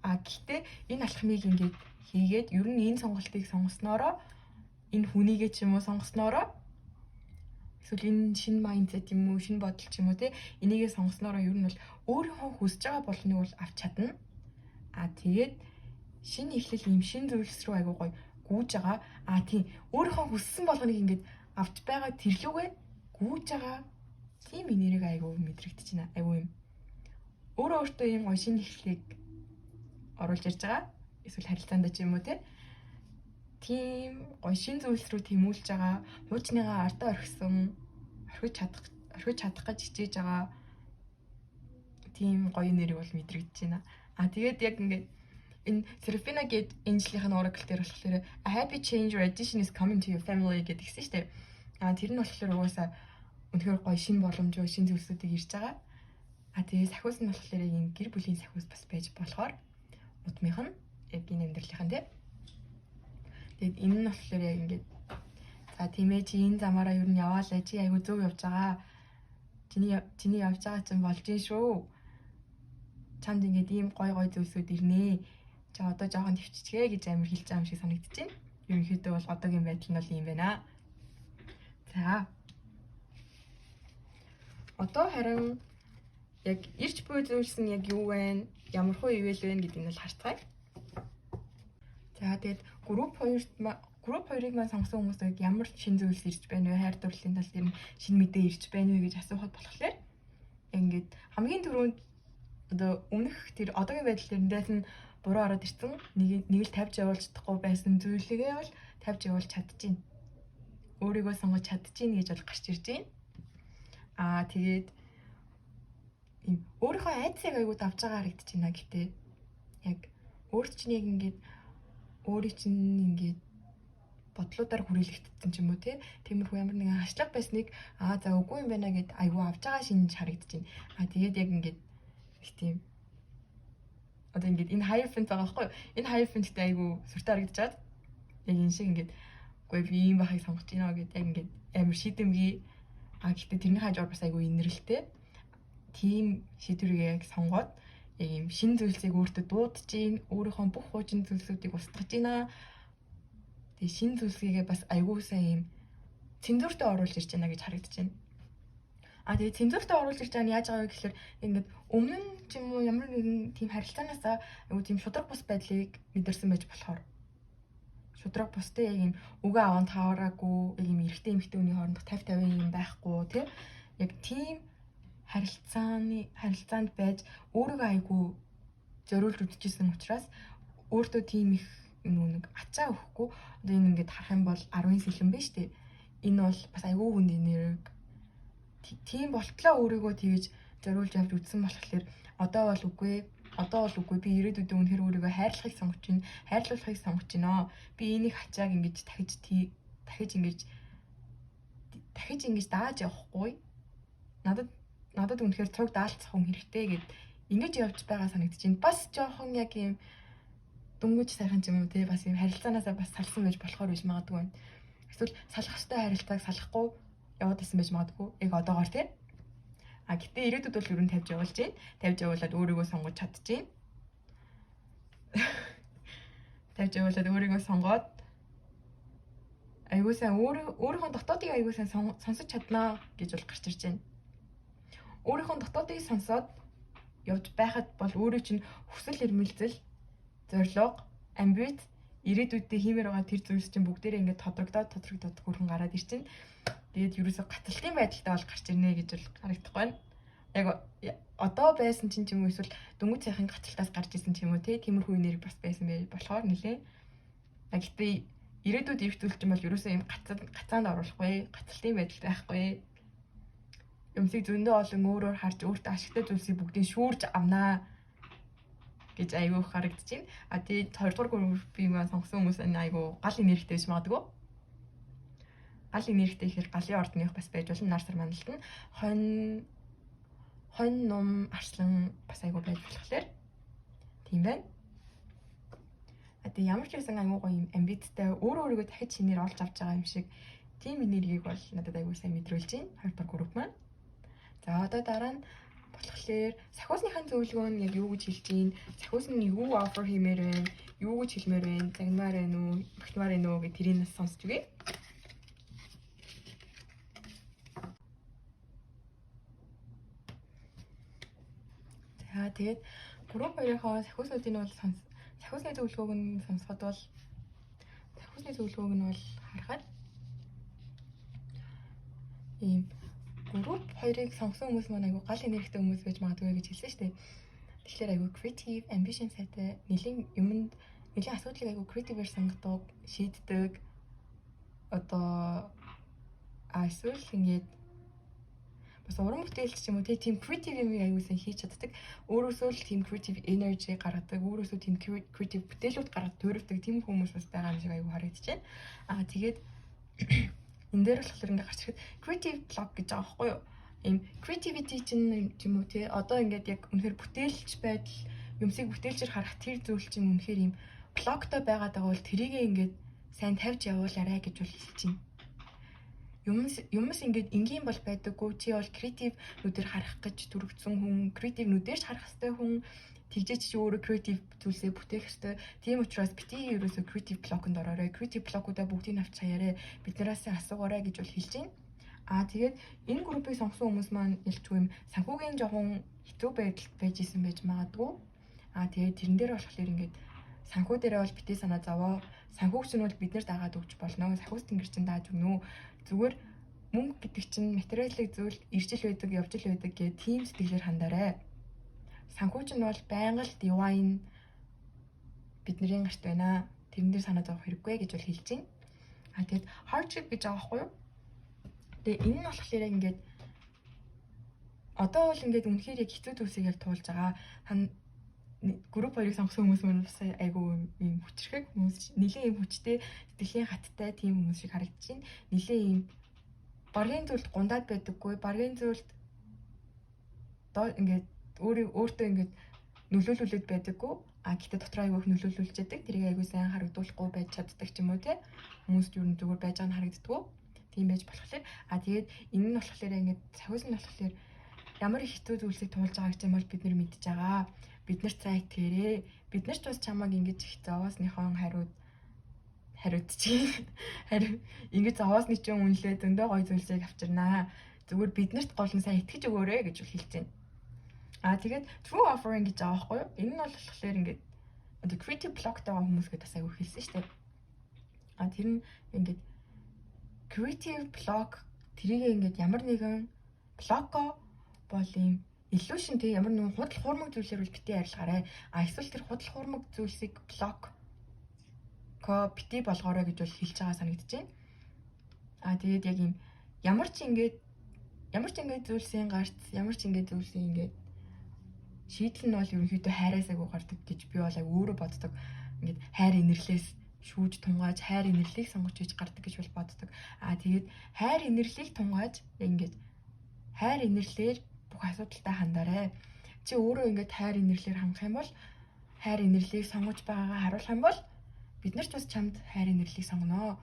А гэхдээ энэ алхмыг ингээд хийгээд ер нь энэ сонголтыг сонгосноороо, энэ хүнийгээ ч юм уу сонгосноороо, эсвэл энэ шинэ mindset юм уу, шинэ бодол ч юм уу те, энийгээ сонгосноороо ер нь бол өөрийнхөө хүсэж байгаа болгоныг бол авч чадна. А тэгээд шинэ эхлэл, ийм шинэ зүйлс рүү айгуу гоё гүйж байгаа. А тийм, өөрийнхөө хүссэн болгоныг ингээд авч байгаа тэрлүүгээ гүйж байгаа тийм энерги айгуу мэдрэгдэж байна. Айгуу юм. Өөрөө өөртөө ийм гоё шинэ эхлэлийг оруулж ирж байгаа. Эсвэл харилцаанд ч юм уу те. Тийм гоё шинэ зүйлс рүү тэмүүлж байгаа. Хуучныгаа ардаа орхисон, орхиж чадах гэж хичээж байгаа тийм гоё нэрийг бол мэдрэгдэж байна. А тэгээд яг ингээд энэ Serafina гээд энэ жилийнх нь oracle дээр болохоор "A happy change or addition is coming to your family" гэдгийгсэн шүү дээ. А тэр нь болохоор угаасаа үнэхээр гоё шинэ боломжоо, шинэ зүйлсүүдийг ирж байгаа. А тэгээ сахиус нь болохоор яг энэ гэр бүлийн сахиус бас байж болохоор удмынх нь яг энэ амьдралынх нь тий. Тэгээд энэ нь болохоор яг ингээд за тийм ээ, чи энэ замаараа ер нь яваалаа, чи айгу зөв явж байгаа. Чиний явж байгаа чинь болж гин шүү. Чамд ингээд ийм гой гой зүйлсүүд ирнэ. Чи одоо жоохон төвччихээ гэж амар хэлж байгаа юм шиг санагдаж байна. Ерөнхийдөө бол одоогийн байдал нь бол ийм байна. За. Одоо харин яг ирж буй зүйлс нь яг юу вэ? Ямар хуу ивэл вэ гэдгийг нь бол харцгаая. За, тэгээд group 2-ыг маань сонгосон хүмүүс яг ямар шинэ зүйлс ирж байна вэ? Хайр дурлалын тал дээр нь шинэ мэдээ ирж байна вэ гэж асуухад болохоор ингээд хамгийн түрүүнд одоо өмнөх тэр одоогийн байдал дээр нь буруу ороод ирсэн, нэг нэг л тавьж явуулж чадахгүй байсан зүйлийгээ бол тавьж явуулж чадчихээн. Өөрийгөө сонгож чадчихээн гэж бол гарч ирж байна. Аа тэгээд ийм өөрийнхөө айдсыг айгуу давж байгаа харагдаж байна. Гэтэ яг өөрт чинь яг ингээд өөрийн чинь ингээд бодлуудаар хүрээлэгдсэн ч юм уу те, тиймэрхүү ямар нэгэн хашлага байсныг аа за, үгүй юм байна гэд айгуу авч байгаа шинж харагдаж байна. А тэгээд яг ингээд их тийм одоо ингээд энэ Hierophant байгаа байхгүй юу? Энэ Hierophant-тэй айгуу сүртэй харагдаж яг энэ шиг ингээд үгүй, би ийм байхыг сонгож байна гэд яг ингээд амар шийдэмгий, а гэхдээ тэрний хажуугаар бас айгуу инэрэлтэй тийм шийдвэрийг яг сонгоод яг ийм шинэ зүйлсийг өөртөө дуудаж гин, өөрийнхөө бүх хуучин зүйлсүүдийг устгаж гинэ. Тэгээ шинэ зүйлсийгээ бас айгуу сайн ийм цензуртээ оруулж ирж байна гэж харагдаж байна. А тэгээ цензуртээ оруулж ирж байгаа нь яаж байгаа вэ гэхээр ингээд өмнө нь ч юм уу ямар нэгэн тийм харилцаанаасаа айгуу тийм шударга бус байдлыг мэдэрсэн байж болохоор Шудраг бустай яг юм үгээ аван таараагүй, яг юм эрэгтэй эмэгтэй хүний хоорондох 50 50 юм байхгүй тий. Яг тийм харилцаанд байж өөрийгөө айгүй зориулж үзчихсэн учраас өөртөө тийм их нэг ачаа өгөхгүй. Одоо энэ ингээд харах юм бол 10-ын сэлэн биш үү? Энэ бол бас айгүй хүнд энерги. Тийм болтлоо өөрийгөө тэгэж зориулж авч үзсэн болохоор одоо бол үгүй. Одоо бол үгүй. Би ирээдүйдээ үнэхээр өөрийгөө хайрлахыг сонгож байна. Хайрлуулахыг сонгож байна. Би энийг хачааг ингэж дахиж ингэж дааж явахгүй. Надад үнэхээр цуг даалцах хүн хэрэгтэй гэд ингэж явж байгаа санагдаж байна. Бас жоохон яг юм дөнгөж сайхан ч юм уу те, бас юм харилцаанаасаа бас салсан байж болохоор биш магадгүй байна. Эсвэл салах ёстой харилцааг салахгүй яваад исэн байж магадгүй. Яг одоогоор те. А гэтээ ирээдүйд бол ер нь тавьж явуулж байна. Тавьж явуулаад өөрийгөө сонгож чадчихээн. Тавьж явуулаад өөрийгөө сонгоод айгуу сайн өөрийнхөө дотоодыг айгуу сайн сонсож чаднаа гэж бол гарч ирж байна. Өөрийнхөө дотоодыг сонсоод явж байхад бол өөрөө чинь хүсэл эрмэлзэл, зорилго, амбиц, ирээдүйдээ хиймээр байгаа тэр зүйлс чинь бүгдээрээ ингээд тодрогдоод хөрхөн гараад ирчин. Тэгээд ерөөсөө гацалтын байдалтай бол гарч ирнэ гэж бол харагдахгүй байна. Яг одоо байсан чинь ч юм уу эсвэл дөнгөж сайхан гацалтаас гарч исэн ч юм уу те, тиймэрхүү энерги бас байсан байж болохоор нэлээ. Гэхдээ ирээдүйд ирэх зүйл чинь бол ерөөсөө юм гацаанд оруулахгүй, гацалтын байдалтай байхгүй. Юмсыг зөндөө олон өөрөөр харж өөртөө ашигтай зүйлсийг бүгдийг шүүрж авнаа гэж айгүй харагдаж байна. А тэгээд 2 дугаар группийг маань сонгосон хүмүүс энэ айгүй гал энергитэй биш магадгүй. Гал энергитэй гэхээр галын ордных бас байж болно. Нар сар мандалд нь хонь нум арслан бас айгүй байж болохоор тийм байна. А тэгээд ямар ч байсан айгүй гоё юм амбицтай өөрөө өөрийгөө дахиж шинээр олж авч байгаа юм шиг тийм энергийг бол надад айгүй сайн мэдрүүлж байна. 2 дугаар групп маань. За одоо дараа нь болохоор сахиусныхаа зөвлөгөө нь яг юу гэж хэлж байна? Сахиус нь юу offer хиймээр байна? Юу гэж хэлмээр байна? Загнамаар байна уу? Магтмаар байна уу гэх тэрийг нас сонсч үгүй. За тэгээд групп 2-ынхоо сахиуснуудын бол сахиусны зөвлөгөөг нь сонсоход бол сахиусны зөвлөгөөг нь бол харахад ийм групп 2-ыг сонгосон хүмүүс маань айгүй гал энергитэй хүмүүс байж магадгүй гэж хэлсэн шүү дээ. Тэгэхээр айгүй creative, ambition сайтай, нэлийн юмд нэлийн асуудлыг айгүй creative-ээр сонгодог, шийддэг. Одоо эсвэл ингээд бас уран бүтээлч ч юм уу тийм creative юмыг айгүй сайн хийж чаддаг. Өөрөөсөө л тийм creative energy гаргадаг, өөрөөсөө тийм creative бүтээлүүд гаргад төрөвдөг тийм хүмүүс бас байгаа юм шиг айгүй харагдаж байна. Аа тэгээд энэ дээр болохоор ингээд гарч ирэхэд creative block гэж байгаа байхгүй юу? Ийм creativity чинь юм уу те одоо ингээд яг үнэхээр бүтээлч байдал юмсыг бүтээлчээр харах тэр зүйл чинь үнэхээр ийм блоктой байгаад байгаа бол тэрийгээ ингээд сайн тавьж явуулаарай гэж бол хэлж байна. Юмс ингээд энгийн бол байдаггүй. Чи бол creative нүдээр харах гэж төрөгдсөн хүн, creative нүдээр ч харах хэрэгтэй хүн, тэгжээч чи өөрөө creative зүйлсээ бүтээх хэрэгтэй. Тийм учраас бити ерөөсөө creative block-нд ороорой. Creative block-уудаа бүгдийг авч хаяарай. Биднээс асуугаарай гэж бол хэлж байна. Аа тэгээд энэ группийг сонгосон хүмүүс маань ялчгүй юм санхүүгийн жоохон хэцүү байдалд байж исэн байж магадгүй. Аа тэгээд тэрэн дээр болохоор ингээд санхүү дээрээ бол бити санаа зовоо. Санхүүгч нь бол бид нар дагаад өгч болно. Санхүүс тэнгэр чинь дааж өгнө. Зүгээр мөнгө гэдэг чинь материалын зүйл ирж л байдаг, явж л байдаг гэх тийм сэтгэлээр хандаарай. Санхүүч нь бол байнга л divine бидний гарт байна. Тэрэн дээр санаа зовох хэрэггүй гэж бол хэлж байна. А тэгээд hardship гэж байгаа байхгүй юу? Тэгээ энэ нь болохоор яг ингээд одоо бол ингээд үнэхээр яг хэцүү зүйлсийг яг туулж байгаа. Групп 2-ыг сонгосон хүмүүс мөн бас айгүй юм хүчрхэг хүмүүс, нэлээд юм хүчтэй, сэтгэлийн хаттай тийм хүмүүс шиг харагдаж байна. Нэлээд юм баргийн зүйлд гундаад байдаггүй, баргийн зүйлд ингээд өөртөө ингээд нөлөөлүүлээд байдаггүй. А гэтээ дотроо айгүй их нөлөөлүүлж яадаг. Тэрийг айгүй сайн харагдуулахгүй байж чаддаг ч юм уу те. Хүмүүст юу н зүгээр байж байгаа нь харагддаггүй. Тийм байж болохоор а тэгээд энэ нь болохоор ингээд сахиус нь болохоор ямар их хэцүү зүйлсийг туулж байгааг ч юм бол бид нэр мэдж байгаа. Бид нар цаа итгээрээ. Бид нар ч бас чамааг ингэж их зовоосныхон хариуд чи. Харин ингэж зовоосны чинь үнэлээ зөндөө гоё зүйлсийг авчирнаа. Зүгээр биднэрт гол нь сайн итгэж өгөөрэй гэж хэлж байна. Аа тэгээд true offering гэж байгаа байхгүй юу? Энэ нь бол болохоор ингээд одоо creative block-тай байгаа хүмүүс гэдээ бас айгүй хэлсэн шүү дээ. А тэр нь ингээд creative block, тэрийг ингээд ямар нэгэн block оо бол ийм illusion, те, ямар нэгэн худал хуурмаг зүйлээр бол битгий арилгаарай. А эсвэл тэр худал хуурмаг зүйлсийг block ко битгий болгоорой гэж бол хэлж байгаа санагдаж байна. А тэгээд яг ийм ямар ч ингээд зүйлсийн гарц, ямар ч ингээд зүйлсийн ингээд шийдэл нь бол ерөнхийдөө хайраас айгуу гардаг гэж би бол айгуу өөрөө боддог. Ингээд хайр инэрлээс шүүж тунгааж, хайр инэрлийг сонгож хийж гардаг гэж бол боддог. А тэгээд хайр инэрлийг тунгааж, яг ингээд хайр инэрлээр бүх асуудалтай хандаарай. Чи өөрөө ингээд хайр инэрлээр хангах юм бол, хайр инэрлийг сонгож байгаагаа харуулах юм бол бид нар ч бас чамд хайр инэрлийг сонгоно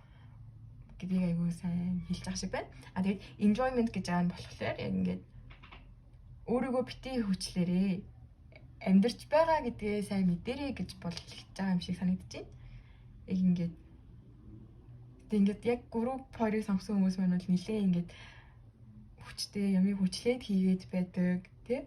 гэдгийг айгүй сайн хэлж байгаа шиг байна. А тэгээд enjoyment гэж байгаа нь болохоор яг ингээд өөрийгөө битгий хүчлээрээ, амьдарч байгаа гэдгээ сайн мэдэрэй гэж бол хэлж байгаа юм шиг санагдаж байна. Яг ингээд тэг ингээд яг group 2-ыг сонгосон хүмүүс маань бол нилээ ингээд хүчтэй юмыг хүчлээд хийгээд байдаг, тий.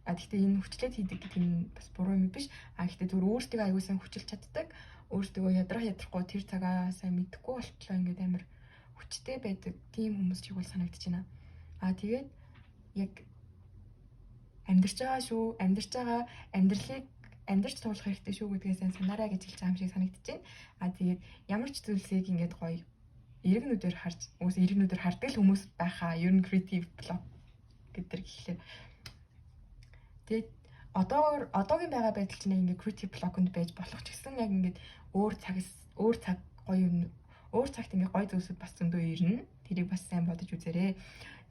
А гэхдээ энэ хүчлээд хийдэг гэдэг нь бас буруу юм биш. А гэхдээ зүгээр өөртөө аягүй сайн хүчилж чаддаг. Өөртөө ядрах ядрахгүй тэр цагаа сайн мэдэхгүй болтлоо ингээд амар хүчтэй байдаг тийм хүмүүс шиг бол санагдаж байна. А тэгээд яг амьдарч байгаа шүү, амьдарч байгаа амьдралыг амьдарч туулах хэрэгтэй шүү гэдгээ сайн санаарай гэж хэлж байгаа юм шиг санагдаж байна. А тэгээд ямар ч зүйлсийг ингээд гоё эерэг нүдээр харж, уус эерэг нүдээр хардаг л хүмүүс байхаа. Ер нь creative block гэдэг гэхлээр. Тэгээд одоогор одоогийн байгаа байдал чинь ингээд creative block-онд байж болох ч гэсэн яг ингээд өөр цагс өөр цаг гоё юм, өөр цагт ингээд гоё зүйлсүүд бас зөндөө ирнэ. Тэрийг бас сайн бодож үзээрэй.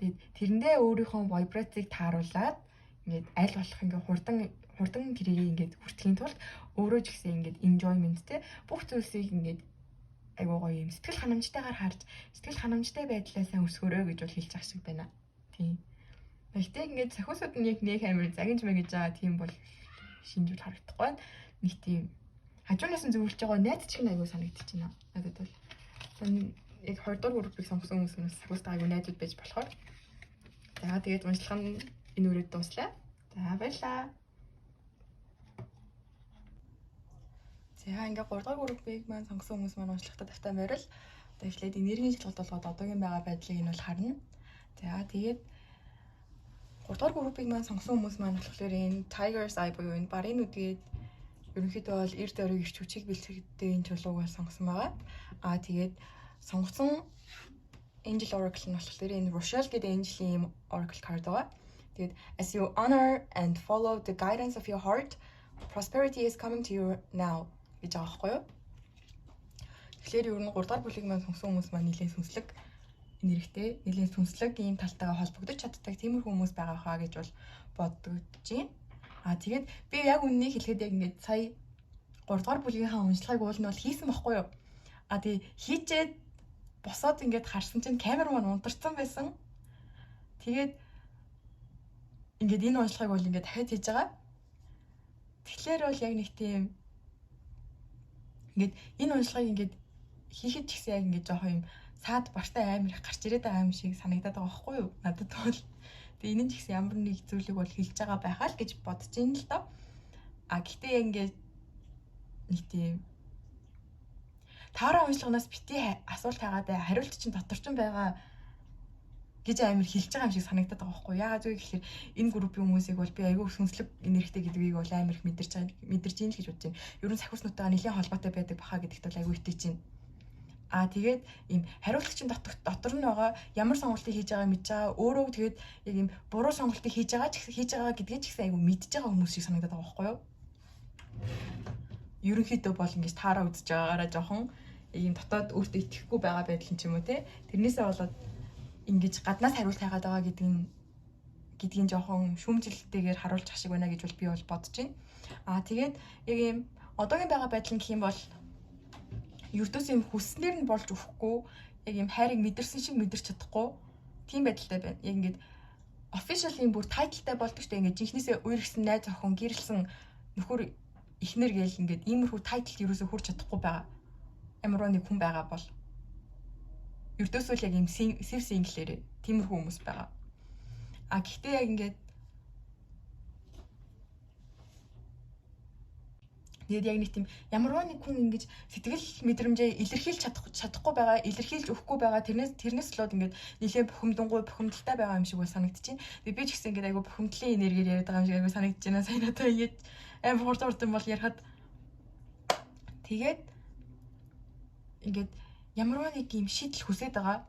Тэгээд тэрэндээ өөрийнхөө вибрацийг тааруулаад ингээд аль болох ингээд хурдан хурдан тэрийг ингээд хүртэхийн тулд өөрөө ч гэсэн ингээд enjoyment, те, бүх зүйлсийг ингээд айгуу гоё юм сэтгэл ханамжтайгаар харж, сэтгэл ханамжтай байдлаа сайн өсгөөрэй гэж бол хэлж байгаа шиг байна. Тийм. Гэхдээ ингээд сахиусууд нь яг нэг амар загинж мэгэж байгаа тийм бол шинжүүл харагдахгүй байна. Нэг тийм хажуунаас нь зөвлөж байгаа найз ч гэн айгуу санагдчих байна. Надад бол. Яг 20 дугаар группийг сонгосон хүмүүс нь сахиустай айгуу найзууд байж болохоор. За, тэгээд уншлага нь энэ үрээд дууслаа. За, баярлаа. За, ингээ 3 дугаар группийг маань сонгосон хүмүүс маань уншлагатай тавтай морил. Одоо эхлээд энергийн шалгалт болгоод одоогийн байгаа байдлыг нь бол харна. За, тэгээд 3 дугаар группийг маань сонгосон хүмүүс маань болохоор энэ Tiger's Eye буюу энэ барын нүдгээд ерөнхийдөө бол эрд оройг, эрч хүчийг бэлтгэдэг энэ чулууг бол сонгосон байгаа. Аа, тэгээд сонгосон Angel Oracle нь болохоор энэ Rochelle гэдэг Angel-ийн ийм Oracle card байгаа. Тэгээд "As you honor and follow the guidance of your heart, prosperity is coming to you now" гэж байгаа байхгүй юу? Тэгэхээр ер нь 3 дугаар бүлгийг маань сонгосон хүмүүс маань нэлээд сүнслэг энергитэй, нэлээд сүнслэг ийм талтайгаа холбогдож чаддаг тиймэрхүү хүмүүс байгаа хаа гэж бол бодогдож байна. Аа, тэгээд би яг үннийг хэлэхэд яг ингээд сая 3 дугаар бүлгийнхаа уншлагыг уул нь бол хийсэн байхгүй юу? Аа, тэгээ хийчээд босоод ингээд харсан чинь камер маань унтарсан байсан. Тэгээд ингээд энэ уншлагыг бол ингээд дахиад хийж байгаа. Тэгэхээр бол яг нэг тийм ингээд энэ уншлагыг ингээд хийхэд ч гэсэн яг ингээд жоохон юм саад бартай амар их гарч ирээд байгаа юм шиг санагдаад байгаа байхгүй юу? Надад бол тэгээ энэ нь ч гэсэн ямар нэг зүйлийг бол хэлж байгаа байхаа л гэж бодож байна л доо. А гэхдээ яг ингээд нэг тийм таараа уншлаганаас битгий асуулт хайгаад бай, хариулт чинь дотор ч байгаа гэж амар хэлж байгаа юм шиг санагдаад байгаа байхгүй яагаад вэ гэхээр энэ группийн хүмүүсийг бол би айгүй сүнслэг энергитэй гэдгийг бол амар их мэдэрч байгаа, мэдэрч ийн л гэж бодож байна. Ер нь сахиуснуудтайгаа нэлээд холбоотой байдаг баха гэдэгт бол айгүй итгэж байна. Аа, тэгээд ийм хариуцлагын дотор нь байгаа, ямар сонголтыг хийж байгааг мэдж байгаа, өөрөө тэгээд яг ийм буруу сонголтыг хийж байгаа ч хийж байгаа гэдгийг ч гэсэн айгүй мэдж байгаа хүмүүс шиг санагдаад байгаа байхгүй юу? Ерөнхийдөө бол ингэж таараа үзэж байгаагаараа жоохон ийм дотоод өөртөө итгэхгүй байгаа байдал нь ч юм уу, те, тэрнээсээ болоод ингэж гаднаас хариулт хайгаад байгаа гэдгийг жоохон шүүмжлэлтэйгээр харуулж ах шиг байна гэж бол би бол бодож байна. Аа, тэгээд яг ийм одоогийн байгаа байдал нь гэх юм бол ердөөс юм хүснээр нь болж өгөхгүй, яг ийм хайрыг мэдэрсэн шиг мэдэрч чадахгүй тийм байдалтай байна. Яг ингээд official юм бүр title тай болдог штэ, ингээд жинхнээсээ үерхсэн найз охин, гэрлсэн нөхөр, эхнэр гээл ингээд иймэрхүү title ерөөсөө хүрч чадахгүй байгаа. Ямар нэг хүн байгаа бол ердөөсөө л яг ийм сэв single ээрээ тиймэрхүү хүмүүс байгаа. А гэхдээ яг ингээд Тэгээд яг нэг тийм ямарваа нэг хүн ингэж сэтгэл мэдрэмжээ илэрхийлж чадахгүй байгаа, илэрхийлж өгөхгүй байгаа, тэрнээс болоод ингээд нэлээд бухимдангуй, бухимдалтай байгаа юм шиг бол санагдчихэв. Тэгээд би ч гэсэн ингээд айгу бухимдлын энергиэр яриад байгаа юм шиг айгу санагдаж байна. Сайн надад ингэж амар хурд хурдан бол ярихад тэгээд ингээд ямарваа нэг юм шийдэл хүсээд байгаа.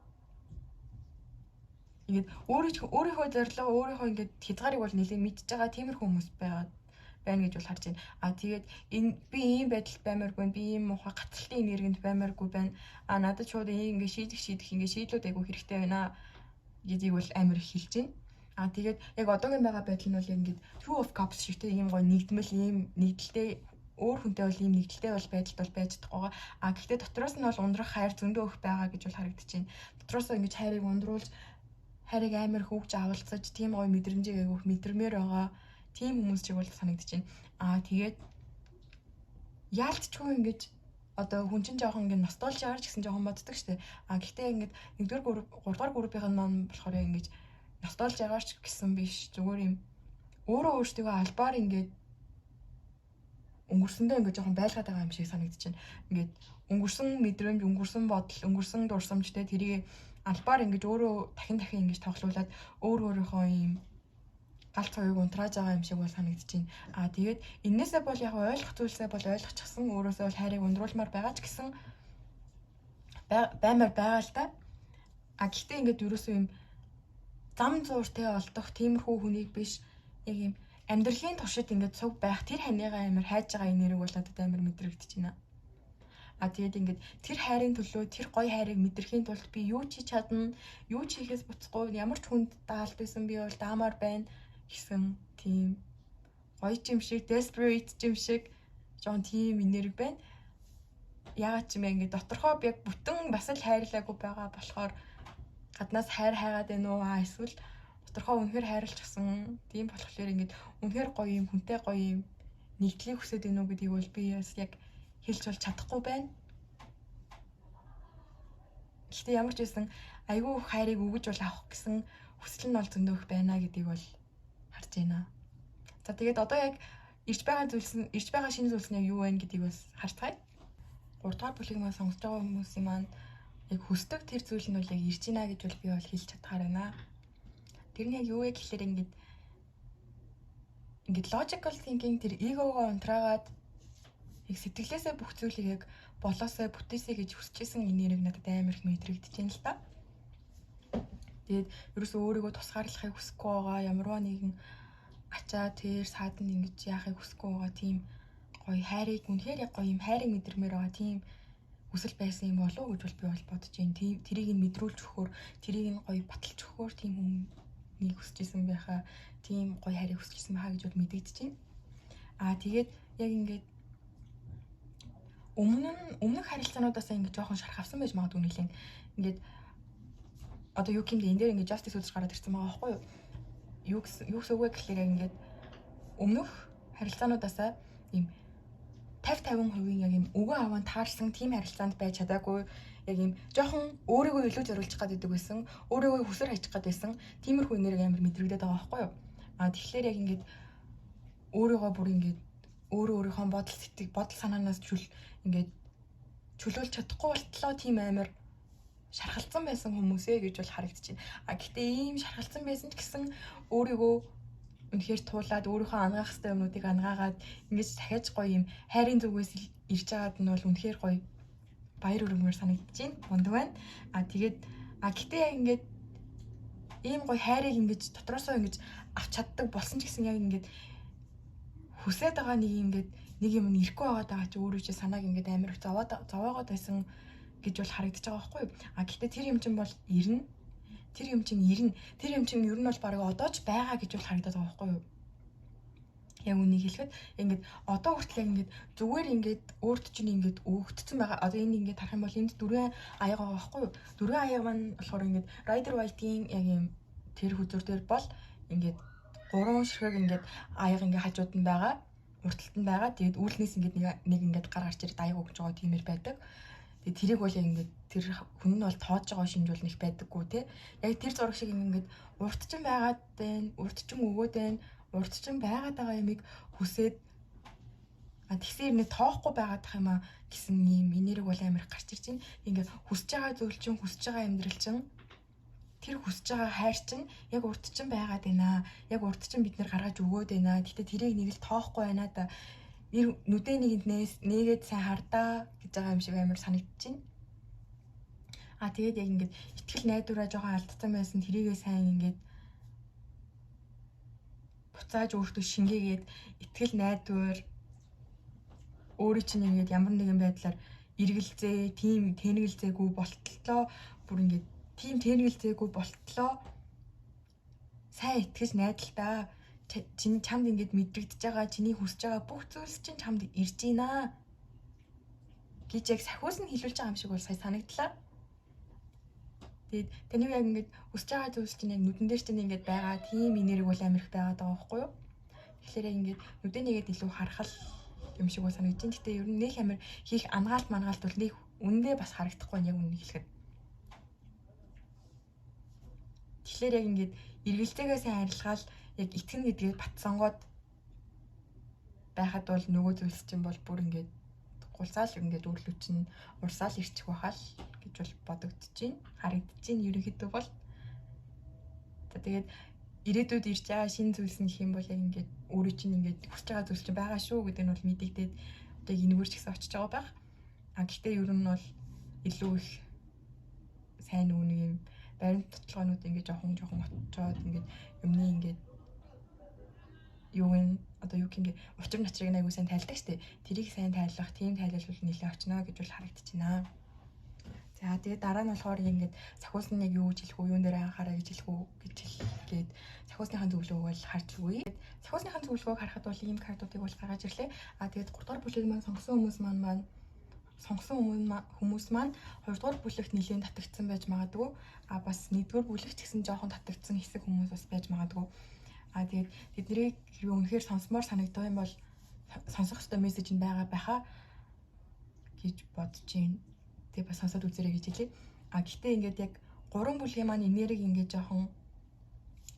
Ингээд өөрийнхөө зорилго, өөрийнхөө ингээд хязгаарыг бол нэлээд мэдж байгаа тиймэрхүү хүмүүс байгаа байна гэж бол харж байна. А тэгээд энэ би ийм байдалд баймааргүй, би ийм муухай гацалтын энергинд баймааргүй байна. А надад шууд ийм ингээд шийдэх ингээд шийдлүүд айгүй хэрэгтэй байна гэдгийг бол амар их хэлж байна. А тэгээд яг одоогийн байгаа байдал нь бол яг ингээд Two of Cups шигтэй ийм гоё нэгдмэл, ийм нэгдэлтэй, өөр хүнтэй бол ийм нэгдэлтэй бол байдалд бол байж чадахгүй байгаа. А гэхдээ дотроос нь бол ундрах хайр зөндөө их байгаа гэж бол харагдаж байна. Дотроос ингэж хайрыг ундруулж, хайрыг амар их өгж авалцаж, тийм гоё мэдрэмжийг айгүйх мэдэрмээр байгаа тийм хүмүүс чиг бол санагдаж байна. Аа, тэгээд яалтчгүй ингэж одоо хүн чинь жоохон ингэ носталжиар ч гэсэн жоохон боддог штэ. А гэхдээ ингээд нэгдүгээр групп, гуравдугаар группийн маань болохоор ингэж носталжиагаар ч гэсэн биш, зүгээр юм өөрөө өөртөө албаар ингээд өнгөрсөндөө ингээд жоохон байлгаад байгаа юм шиг санагдаж байна. Ингээд өнгөрсөн мэдрэмж, өнгөрсөн бодол, өнгөрсөн дурсамжтай тэрийг албаар ингэж өөрөө дахин дахин ингэж тоглуулад өөр өөрийнхөө юм галт цовыг унтрааж байгаа юм шиг бол санагдаж байна. Аа, тэгээд энээсээ бол яг ойлгох зүйлсээ бол ойлгочихсон, өөрөөсөө бол хайрыг ундруулмаар байгаа ч гэсэн баймаар байгаа л да. А гэхдээ ингээд ерөөсөө юм зам зууртай олдох тиймэрхүү хүнийг биш, яг юм амьдралын туршид ингээд цуг байх тэр ханыгаа амар хайж байгаа энерги бол надад амар мэдрэгдэж байна. А тэгээд ингээд тэр хайрын төлөө, тэр гоё хайрыг мэдрэхийн тулд би юу ч хийж чадна, юу ч хийхээс буцахгүй, ямар ч хүнд даалт байсан би бол даамаар байна гэсэн тийм гоё юм шиг, desperate юм шиг жоон тийм энерги байна. Яагаад ч юм бэ, ингээд доторхоо яг бүтэн бас л хайрлаагүй байгаа болохоор гаднаас хайр хайгаад байна уу? А эсвэл доторхоо үнэхээр хайрлчихсан. Тийм болохоор ингээд үнэхээр гоё юм хүнтэй гоё юм нэгдлийг хүсэж байна уу гэдгийг бол би бас яг хэлж бол чадахгүй байна. Гэхдээ ямар ч байсан айгүй хайрыг өгөж бол авах гэсэн хүсэл нь бол зөндөх байна гэдгийг бол харж байна. За, тэгээд одоо яг ирж байгаа зүйлс нь, ирж байгаа шинэ зүйлс нь яг юу вэ гэдгийг бас харцгаая. 3 дугаар бүлгийг маань сонгож байгаа хүмүүсийн маань яг хүсдэг тэр зүйл нь бол яг ирж байна гэж бол би бол хэлж чадхаар байна. Тэр нь яг юу вэ гэхлээр ингээд logical thinking, тэр эгогоо унтраагаад яг сэтгэлээсээ бүх зүйлийг яг болоосой, бүтээсэй гэж хүсэжсэн энерги надад амар их мэдрэгдэж байна л та. Тэгээд ерөөсөө өөрийгөө тусгаарлахыг хүсэхгүй байгаа, ямарваа нэгэн ачаа тэр сааданд ингэж яахыг хүсэхгүй байгаа, тийм гоё хайрыг, үнэхээр яг гоё юм хайрыг мэдэрмээр байгаа тийм хүсэл байсан юм болов уу гэж бол би бол бодож байна. Тийм тэрийг нь мэдрүүлж өгөхөөр, тэрийг нь гоё баталж өгөхөөр тийм хүнийг хүсэж исэн байхаа, тийм гоё хайрыг хүсэж исэн байхаа гэж бол мэдэгдэж байна. Аа, тэгээд яг ингээд өмнө нь өмнөх харилцаануудаас ингээд жоохон шархавсан байж магадгүй нэлээд. Ингээд одоо юу гэмдэ, энэ дээр ингээд justice үзэж гараад ирсэн байгаа байхгүй юу? Юу гэсэн үг вэ гэхлээр яг ингээд өмнөх харилцаануудаасаа ийм 50 50% яг ийм өгөө аваа таарсан тийм харилцаанд байж чадаагүй, яг ийм жоохон өөрийгөө илүү зориулчих гээд байдаг байсан, өөрийгөө хүсэр хайчих гээд байсан тиймэрхүү энерги амар мэдрэгдээд байгаа байхгүй юу? А тэгэхээр яг ингээд өөрийгөө бүр ингээд өөрөө өөрийнхөө бодол сэтгэл, бодол санаанаас ингээд чөлөөлж чадахгүй болтлоо тийм амар шархалцсан байсан хүмүүсээ гэж бол харагдаж байна. А гэхдээ ийм шархалцсан байсан ч гэсэн өөрийгөө үнэхээр туулаад, өөрийнхөө ангаах хэрэгтэй юмнуудыг ангаагаад ингэж дахиад гоё юм хайрын зүгээс ирж байгаад нь бол үнэхээр гоё баяр өргөмөр санагдаж байна. Мундаг байна. А тэгээд гэтээ яг ингээд ийм гоё хайрыг ингэж дотроосоо ингэж авч чаддаг болсон ч гэсэн яг ингээд хүсээд байгаа нэг юм ингээд нэг юм нь ирэхгүй байгаа даа чи өөрөө чи санааг ингээд амар их зовоод зовоогоод байсан гэж бол харагдаж байгаа байхгүй юу? А гэхдээ тэр юм чинь бол ирнэ. Тэр юм чинь ирнэ. Тэр юм чинь ер нь бол баг одоо ч байгаа гэж бол харагдаад байгаа байхгүй юу? Яг үнийг хэлэхэд ингээд одоо хүртэл яг ингээд зүгээр ингээд өөрт чинь ингээд өгөгдсөн байгаа. Одоо энд ингээд харах юм бол энд дөрвөн аяга байгаа байхгүй юу? Дөрвөн аяга маань болохоор ингээд Rider Waite-ийн яг юм тэр хөзөр дээр бол ингээд гурван ширхэг ингээд аяга ингээд хажууд нь байгаа, урталт нь байгаа. Тэгээд үүлнээс ингээд нэг ингээд гар гарч ирээд аяга өгч байгаа тиймэр байдаг. Тэгээд тэрийг бол яг ингээд тэр хүн нь бол тоож байгаа шинж бол нэг байдаггүй те. Яг тэр зураг шиг ингээд урт чин байгаад байна, урт чин өгөөд байна, урт чин байгаад байгаа юмыг хүсээд А тэгсэн хэрнээ тоохгүй байгаад тах юм а гэсэн ийм энерги бол амар гарч ирж байна. Ингээд хүсэж байгаа зүйл чинь, хүсэж байгаа амьдрал чинь, тэр хүсэж байгаа хайр чинь яг урд чинь байгаад байна. Яг урд чинь бид нэр гаргаж өгөөд байна. Гэхдээ тэрийг нэг л тоохгүй байна да. Нүдээ нэгэнд нээгээд сайн хардаа гэж байгаа юм шиг амар санагдчихэв. А тэгээд яг ингээд итгэл найдвараа жоохон алдсан байсан, тэрийгээ сайн ингээд буцааж өөртөө шингээгээд, итгэл найдвар өөрийн чинь ингээд ямар нэгэн байдлаар эргэлзээ, тийм тэнэгэлзээгүй болтлоо, бүр ингээд тийм тэнэгэлзээгүй болтлоо сайн итгэж найдалтаа, чинь чамд ингээд мэдрэгдэж байгаа, чиний хүсэж байгаа бүх зүйлс чинь чамд ирж байна гэж яг сахиус нь хэлүүлж байгаа юм шиг бол сая санагдлаа. Тэгээд таны яг ингээд хүсэж байгаа зүйлс чинь яг нүдэн дээр чинь ингээд байгаа тийм энерги бол амар их байгаад байгаа байхгүй юу? Тэгэхээр яг ингээд нүдэн нэгээд илүү харахал юм шиг бол санагдаж байна. Гэтэ ер нь нөх амар хийх ангаалт мангаалт бол нөх үндэ бас харагдахгүй яг үнэ хэлэхэд. Тэгэхээр яг ингээд эргэлзээгээ сайн арилгаал, яг итгэнэ гэдгээ батсангууд байхад бол нөгөө зүйлс чинь бол бүр ингээд гулсаал ингээд өрлөв чинь урсаал ирчих байхал гэж бол бодогдож байна. Харагдаж байна ерөнхийдөө бол. За, тэгээд ирээдүйд ирж байгаа шинэ зүйлс нь гэх юм бол яг ингээд өөрөө чинь ингээд хүсэж байгаа зүйлс чинь байгаа шүү гэдэг нь бол мэдэгдээд одоо энэгээр ч гэсэн очиж байгаа байх. А гэхдээ ер нь бол илүү их сайн нэг юм баримт тотлогоонууд ингээд жоохон жоохон очоод, ингээд юмны ингээд юу н одоо юу гэх юм, учир начрыг айгуу сайн тайлдаг штэ. Тэрийг сайн тайлах, тийм тайлбарлал нэлээ очно гэж бол харагдчихна. За, тэгээд дараа нь болохоор ингээд сахиус нь яг юу гэж хэлэх үү, юун дээр анхаараа гэж хэлэх үү гэж хэлгээд сахиусныхаа зөвлөгөөг бол харж өгье. Сахиусныхаа зөвлөгөөг харахад бол ийм картуудыг бол гаргаж ирлээ. А тэгээд 3 дугаар бүлгийг маань сонгосон хүмүүс маань сонгосон хүмүүс маань 2 дугаар бүлэгт нэлээд татагдсан байж магадгүй. А бас 1 дугаар бүлэгт ч гэсэн жоохон татагдсан хэсэг хүмүүс бас байж магадгүй. А тэгээд тэднийг хэрвээ үнэхээр сонсомоор санагдах юм бол сонсох ёстой мессеж нь байгаа байхаа гэж бодож байна. Тэгээ бас сонсоод үзээрэй гэж хэлье. А гэхдээ ингээд яг гурван бүлгийн маань энерги ингээд жоохон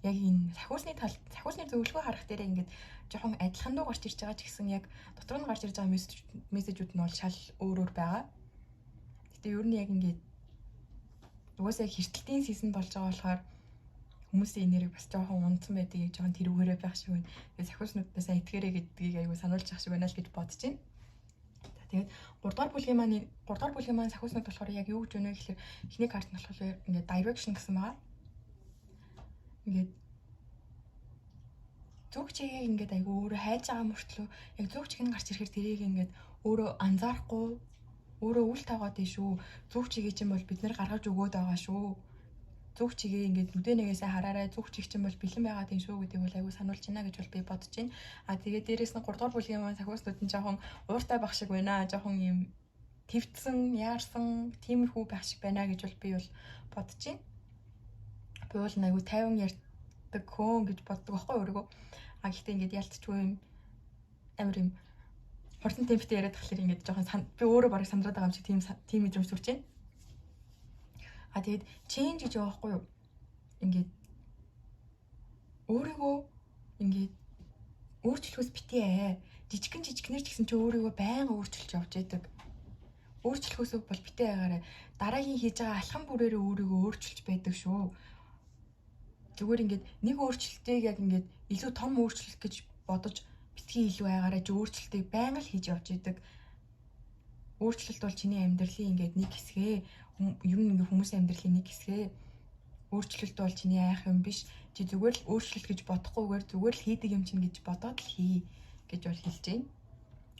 яг энэ сахиусны тал, сахиусны зөвлөгөө харах дээрээ ингээд жоохон адилхан дуу гарч ирж байгаа ч гэсэн яг дотор нь гарч ирж байгаа мессежүүд нь бол шал өөр өөр байгаа. Гэтэ ер нь яг ингээд угаасаа хэртэлтийн season болж байгаа болохоор хүмүүсийн энерги бас жоохон унтсан байдгийг жоохон тэрүүгээрээ байх шиг байна. Тэгээ сахиуснуудаа сайн итгээрэй гэдгийг айгуу сануулж явах шиг байна л гэж бодож байна. За, тэгээд 3 дугаар бүлгийн маань сахиуснууд болохоор яг юу гэж байна вэ гэхээр эхний карт нь болохоор ингээд direction гэсэн байгаа. Ингээд зүг чигийг ингээд айгуу өөрөө хайж байгаа мөртлөө яг зүг чиг нь гарч ирэхээр тэрийг ингээд өөрөө анзаарахгүй, өөрөө үл тавгаад дээ шүү. Зүг чигийг чинь бол бид нэр гаргаж өгөөд байгаа шүү. Зүг чигээ ингээд нүдэ нэгээсээ хараарай, зүг чиг чинь бол бэлэн байгаа юм шүү гэдгийг бол айгуу сануулж байна гэж бол би бодож байна. А тэгээд дээрэс нь 3 дугаар бүлгийн маань сахиуснууд нь жоохон ууртай байх шиг байна. Жоохон юм твдсэн, яарсан, тиймэрхүү байх шиг байна гэж бол би бол бодож байна. Би бол айгуу тайван ярьдаг хөөн гэж боддог байхгүй өөрийгөө. А гэхдээ ингээд ялцчгүй юм амар юм хурдан темптэй яриад тахлаар ингээд жоохон би өөрөө барыг сандраад байгаа юм шиг тийм тийм мэдрэмж төрж байна. А тэгээд change гэж байгаа байхгүй юу? Ингээд өөрийгөө ингээд өөрчлөхөөс битгий ээ. Жижигхэн жижигнэр ч гэсэн чи өөрийгөө байнга өөрчилж явж байдаг. Өөрчлөхөөс бол битгий байгаарай. Дараагийн хийж байгаа алхам бүрээрээ өөрийгөө өөрчилж байдаг шүү. Зүгээр ингээд нэг өөрчлөлтийг яг ингээд илүү том өөрчлөлт гэж бодож битгий илүү байгаарай. Чи өөрчлөлтийг байнга л хийж явж байдаг. Өөрчлөлт бол чиний амьдралын ингээд нэг хэсгээ, ер нь ингээ хүмүүсийн амьдралын нэг хэсгээ. Өөрчлөлт бол чиний айх юм биш. Чи зүгээр л өөрчлөлт гэж бодохгүйгээр зүгээр л хийдэг юм чинь гэж бодоод л хий гэж бол хэлж байна.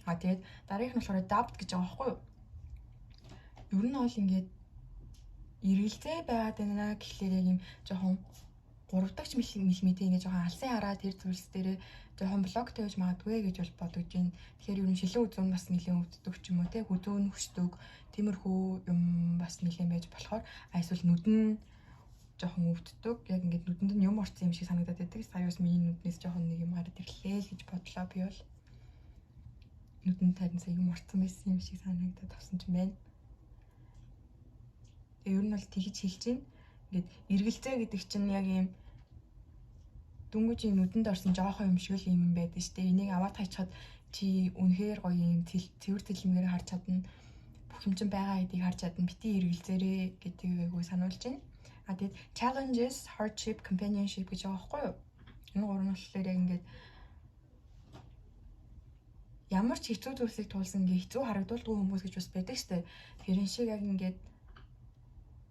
А тэгээд дараагийнх нь болохоор doubt гэж байгаа байхгүй юу? Ер нь бол ингээд эргэлзээ байгаад байна гэхлээр яг юм жоохон гурав дахь мэлмидээ ингээд жоохон алсын хараа тэр зүйлс дээрээ жоохон block тавьж магадгүй гэж бол бодож байна. Тэгэхээр ер нь шилэн үзүүн бас нэлээд өвддөг ч юм уу, те, хүзүүн хөшдөг, тиймэрхүү юм бас нэлээд байж болохоор, эсвэл нүд нь жоохон өвддөг. Яг ингээд нүдэнд нь юм орсон юм шиг санагдаад байдаг. Сая бас миний нүднээс жоохон нэг юм гараад ирлээ л гэж бодлоо би бол. Нүдэнд харин сая юм орсон байсан юм шиг санагдаад авсан ч юм байна. Тэгээ ер нь бол тэгж хэлж байна. Ингээд эргэлзээ гэдэг чинь яг ийм дөнгөж юм нүдэнд орсон жоохон юм шиг л юм байдаг шүү дээ. Энийг аваад хайчхад Чи үнэхээр гоё юм цэвэр тэлмгээр харж чадна. Бүх юм чинь байгаа гэдгийг харж чадна. Битгий эргэлзээрээ гэдгийг айгүй сануулж байна. А тэгээд challenges, hardship, companionship гэж байгаа байхгүй юу? Энэ гурав нь болохоор яг ингээд ямар ч хэцүү зүйлсийг туулсан ингээ хэцүү харагдуулдаггүй хүмүүс гэж бас байдаг штэ. Тэрэн шиг яг ингээд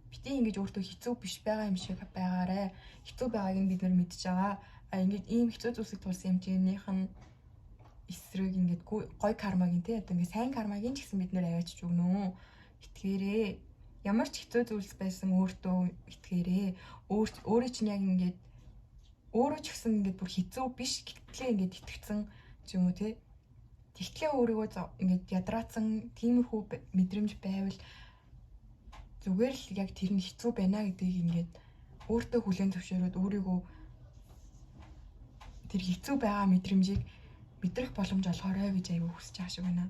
битгий ингэж өөртөө хэцүү биш байгаа юм шиг байгаарэ. Хэцүү байгааг нь бид нар мэдж байгаа. А ингээд ийм хэцүү зүйлсийг туулсан юм чинийх нь эсрэг ингээд гой кармагийн, тий, одоо ингээд сайн кармагийн ч гэсэн бид нар аваачиж өгнө. Итгээрээ. Ямар ч хэцүү зүйлс байсан өөртөө итгээрээ. Өөрөө чинь яг ингээд өөрөө ч гэсэн ингээд бүр хэцүү биш гэтлээ ингээд итгэцэн ч юм уу, тий. Тэгтлээ өөрийгөө ингээд ядраацсан тиймэрхүү мэдрэмж байвал зүгээр л яг тэр нь хэцүү байна гэдгийг ингээд өөртөө хүлээн зөвшөөрөөд өөрийгөө тэр хэцүү байгаа мэдрэмжийг мэдрэх боломж олгоорой гэж аягүй хүсэж байгаа шиг байна.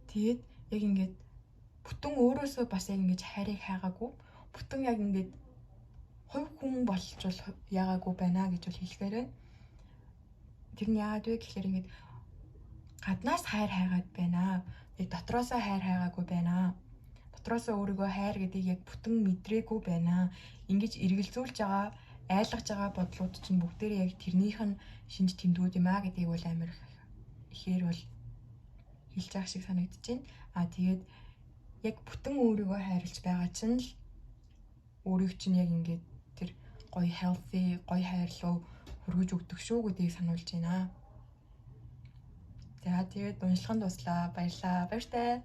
Тэгээд яг ингээд бүтэн өөрөөсөө бас яг ингэж хайрыг хайгаагүй, бүтэн яг ингээд хувь хүн болж бол яагаагүй байна гэж бол хэлэхээр байна. Тэр нь яагаад вэ гэхээр ингээд гаднаас хайр хайгаад байна. Яг дотроосоо хайр хайгаагүй байна. Дотроосоо өөрийгөө хайр гэдгийг яг бүтэн мэдрээгүй байна. Ингэж эргэлзүүлж байгаа, айлгаж байгаа бодлууд чинь бүгдээрээ яг тэрнийх нь шинж тэмдгүүд юм а гэдгийг бол амар ихээр бол хэлж байгаа шиг санагдаж байна. А тэгээд яг бүтэн өөрийгөө хайрлаж байгаа чинь л өөрийг чинь яг ингээд тэр гоё healthy, гоё хайр руу хүргэж өгдөг шүү гэдгийг сануулж байна. За, тэгээд уншлах нь дууслаа. Баярлаа. Баяртай.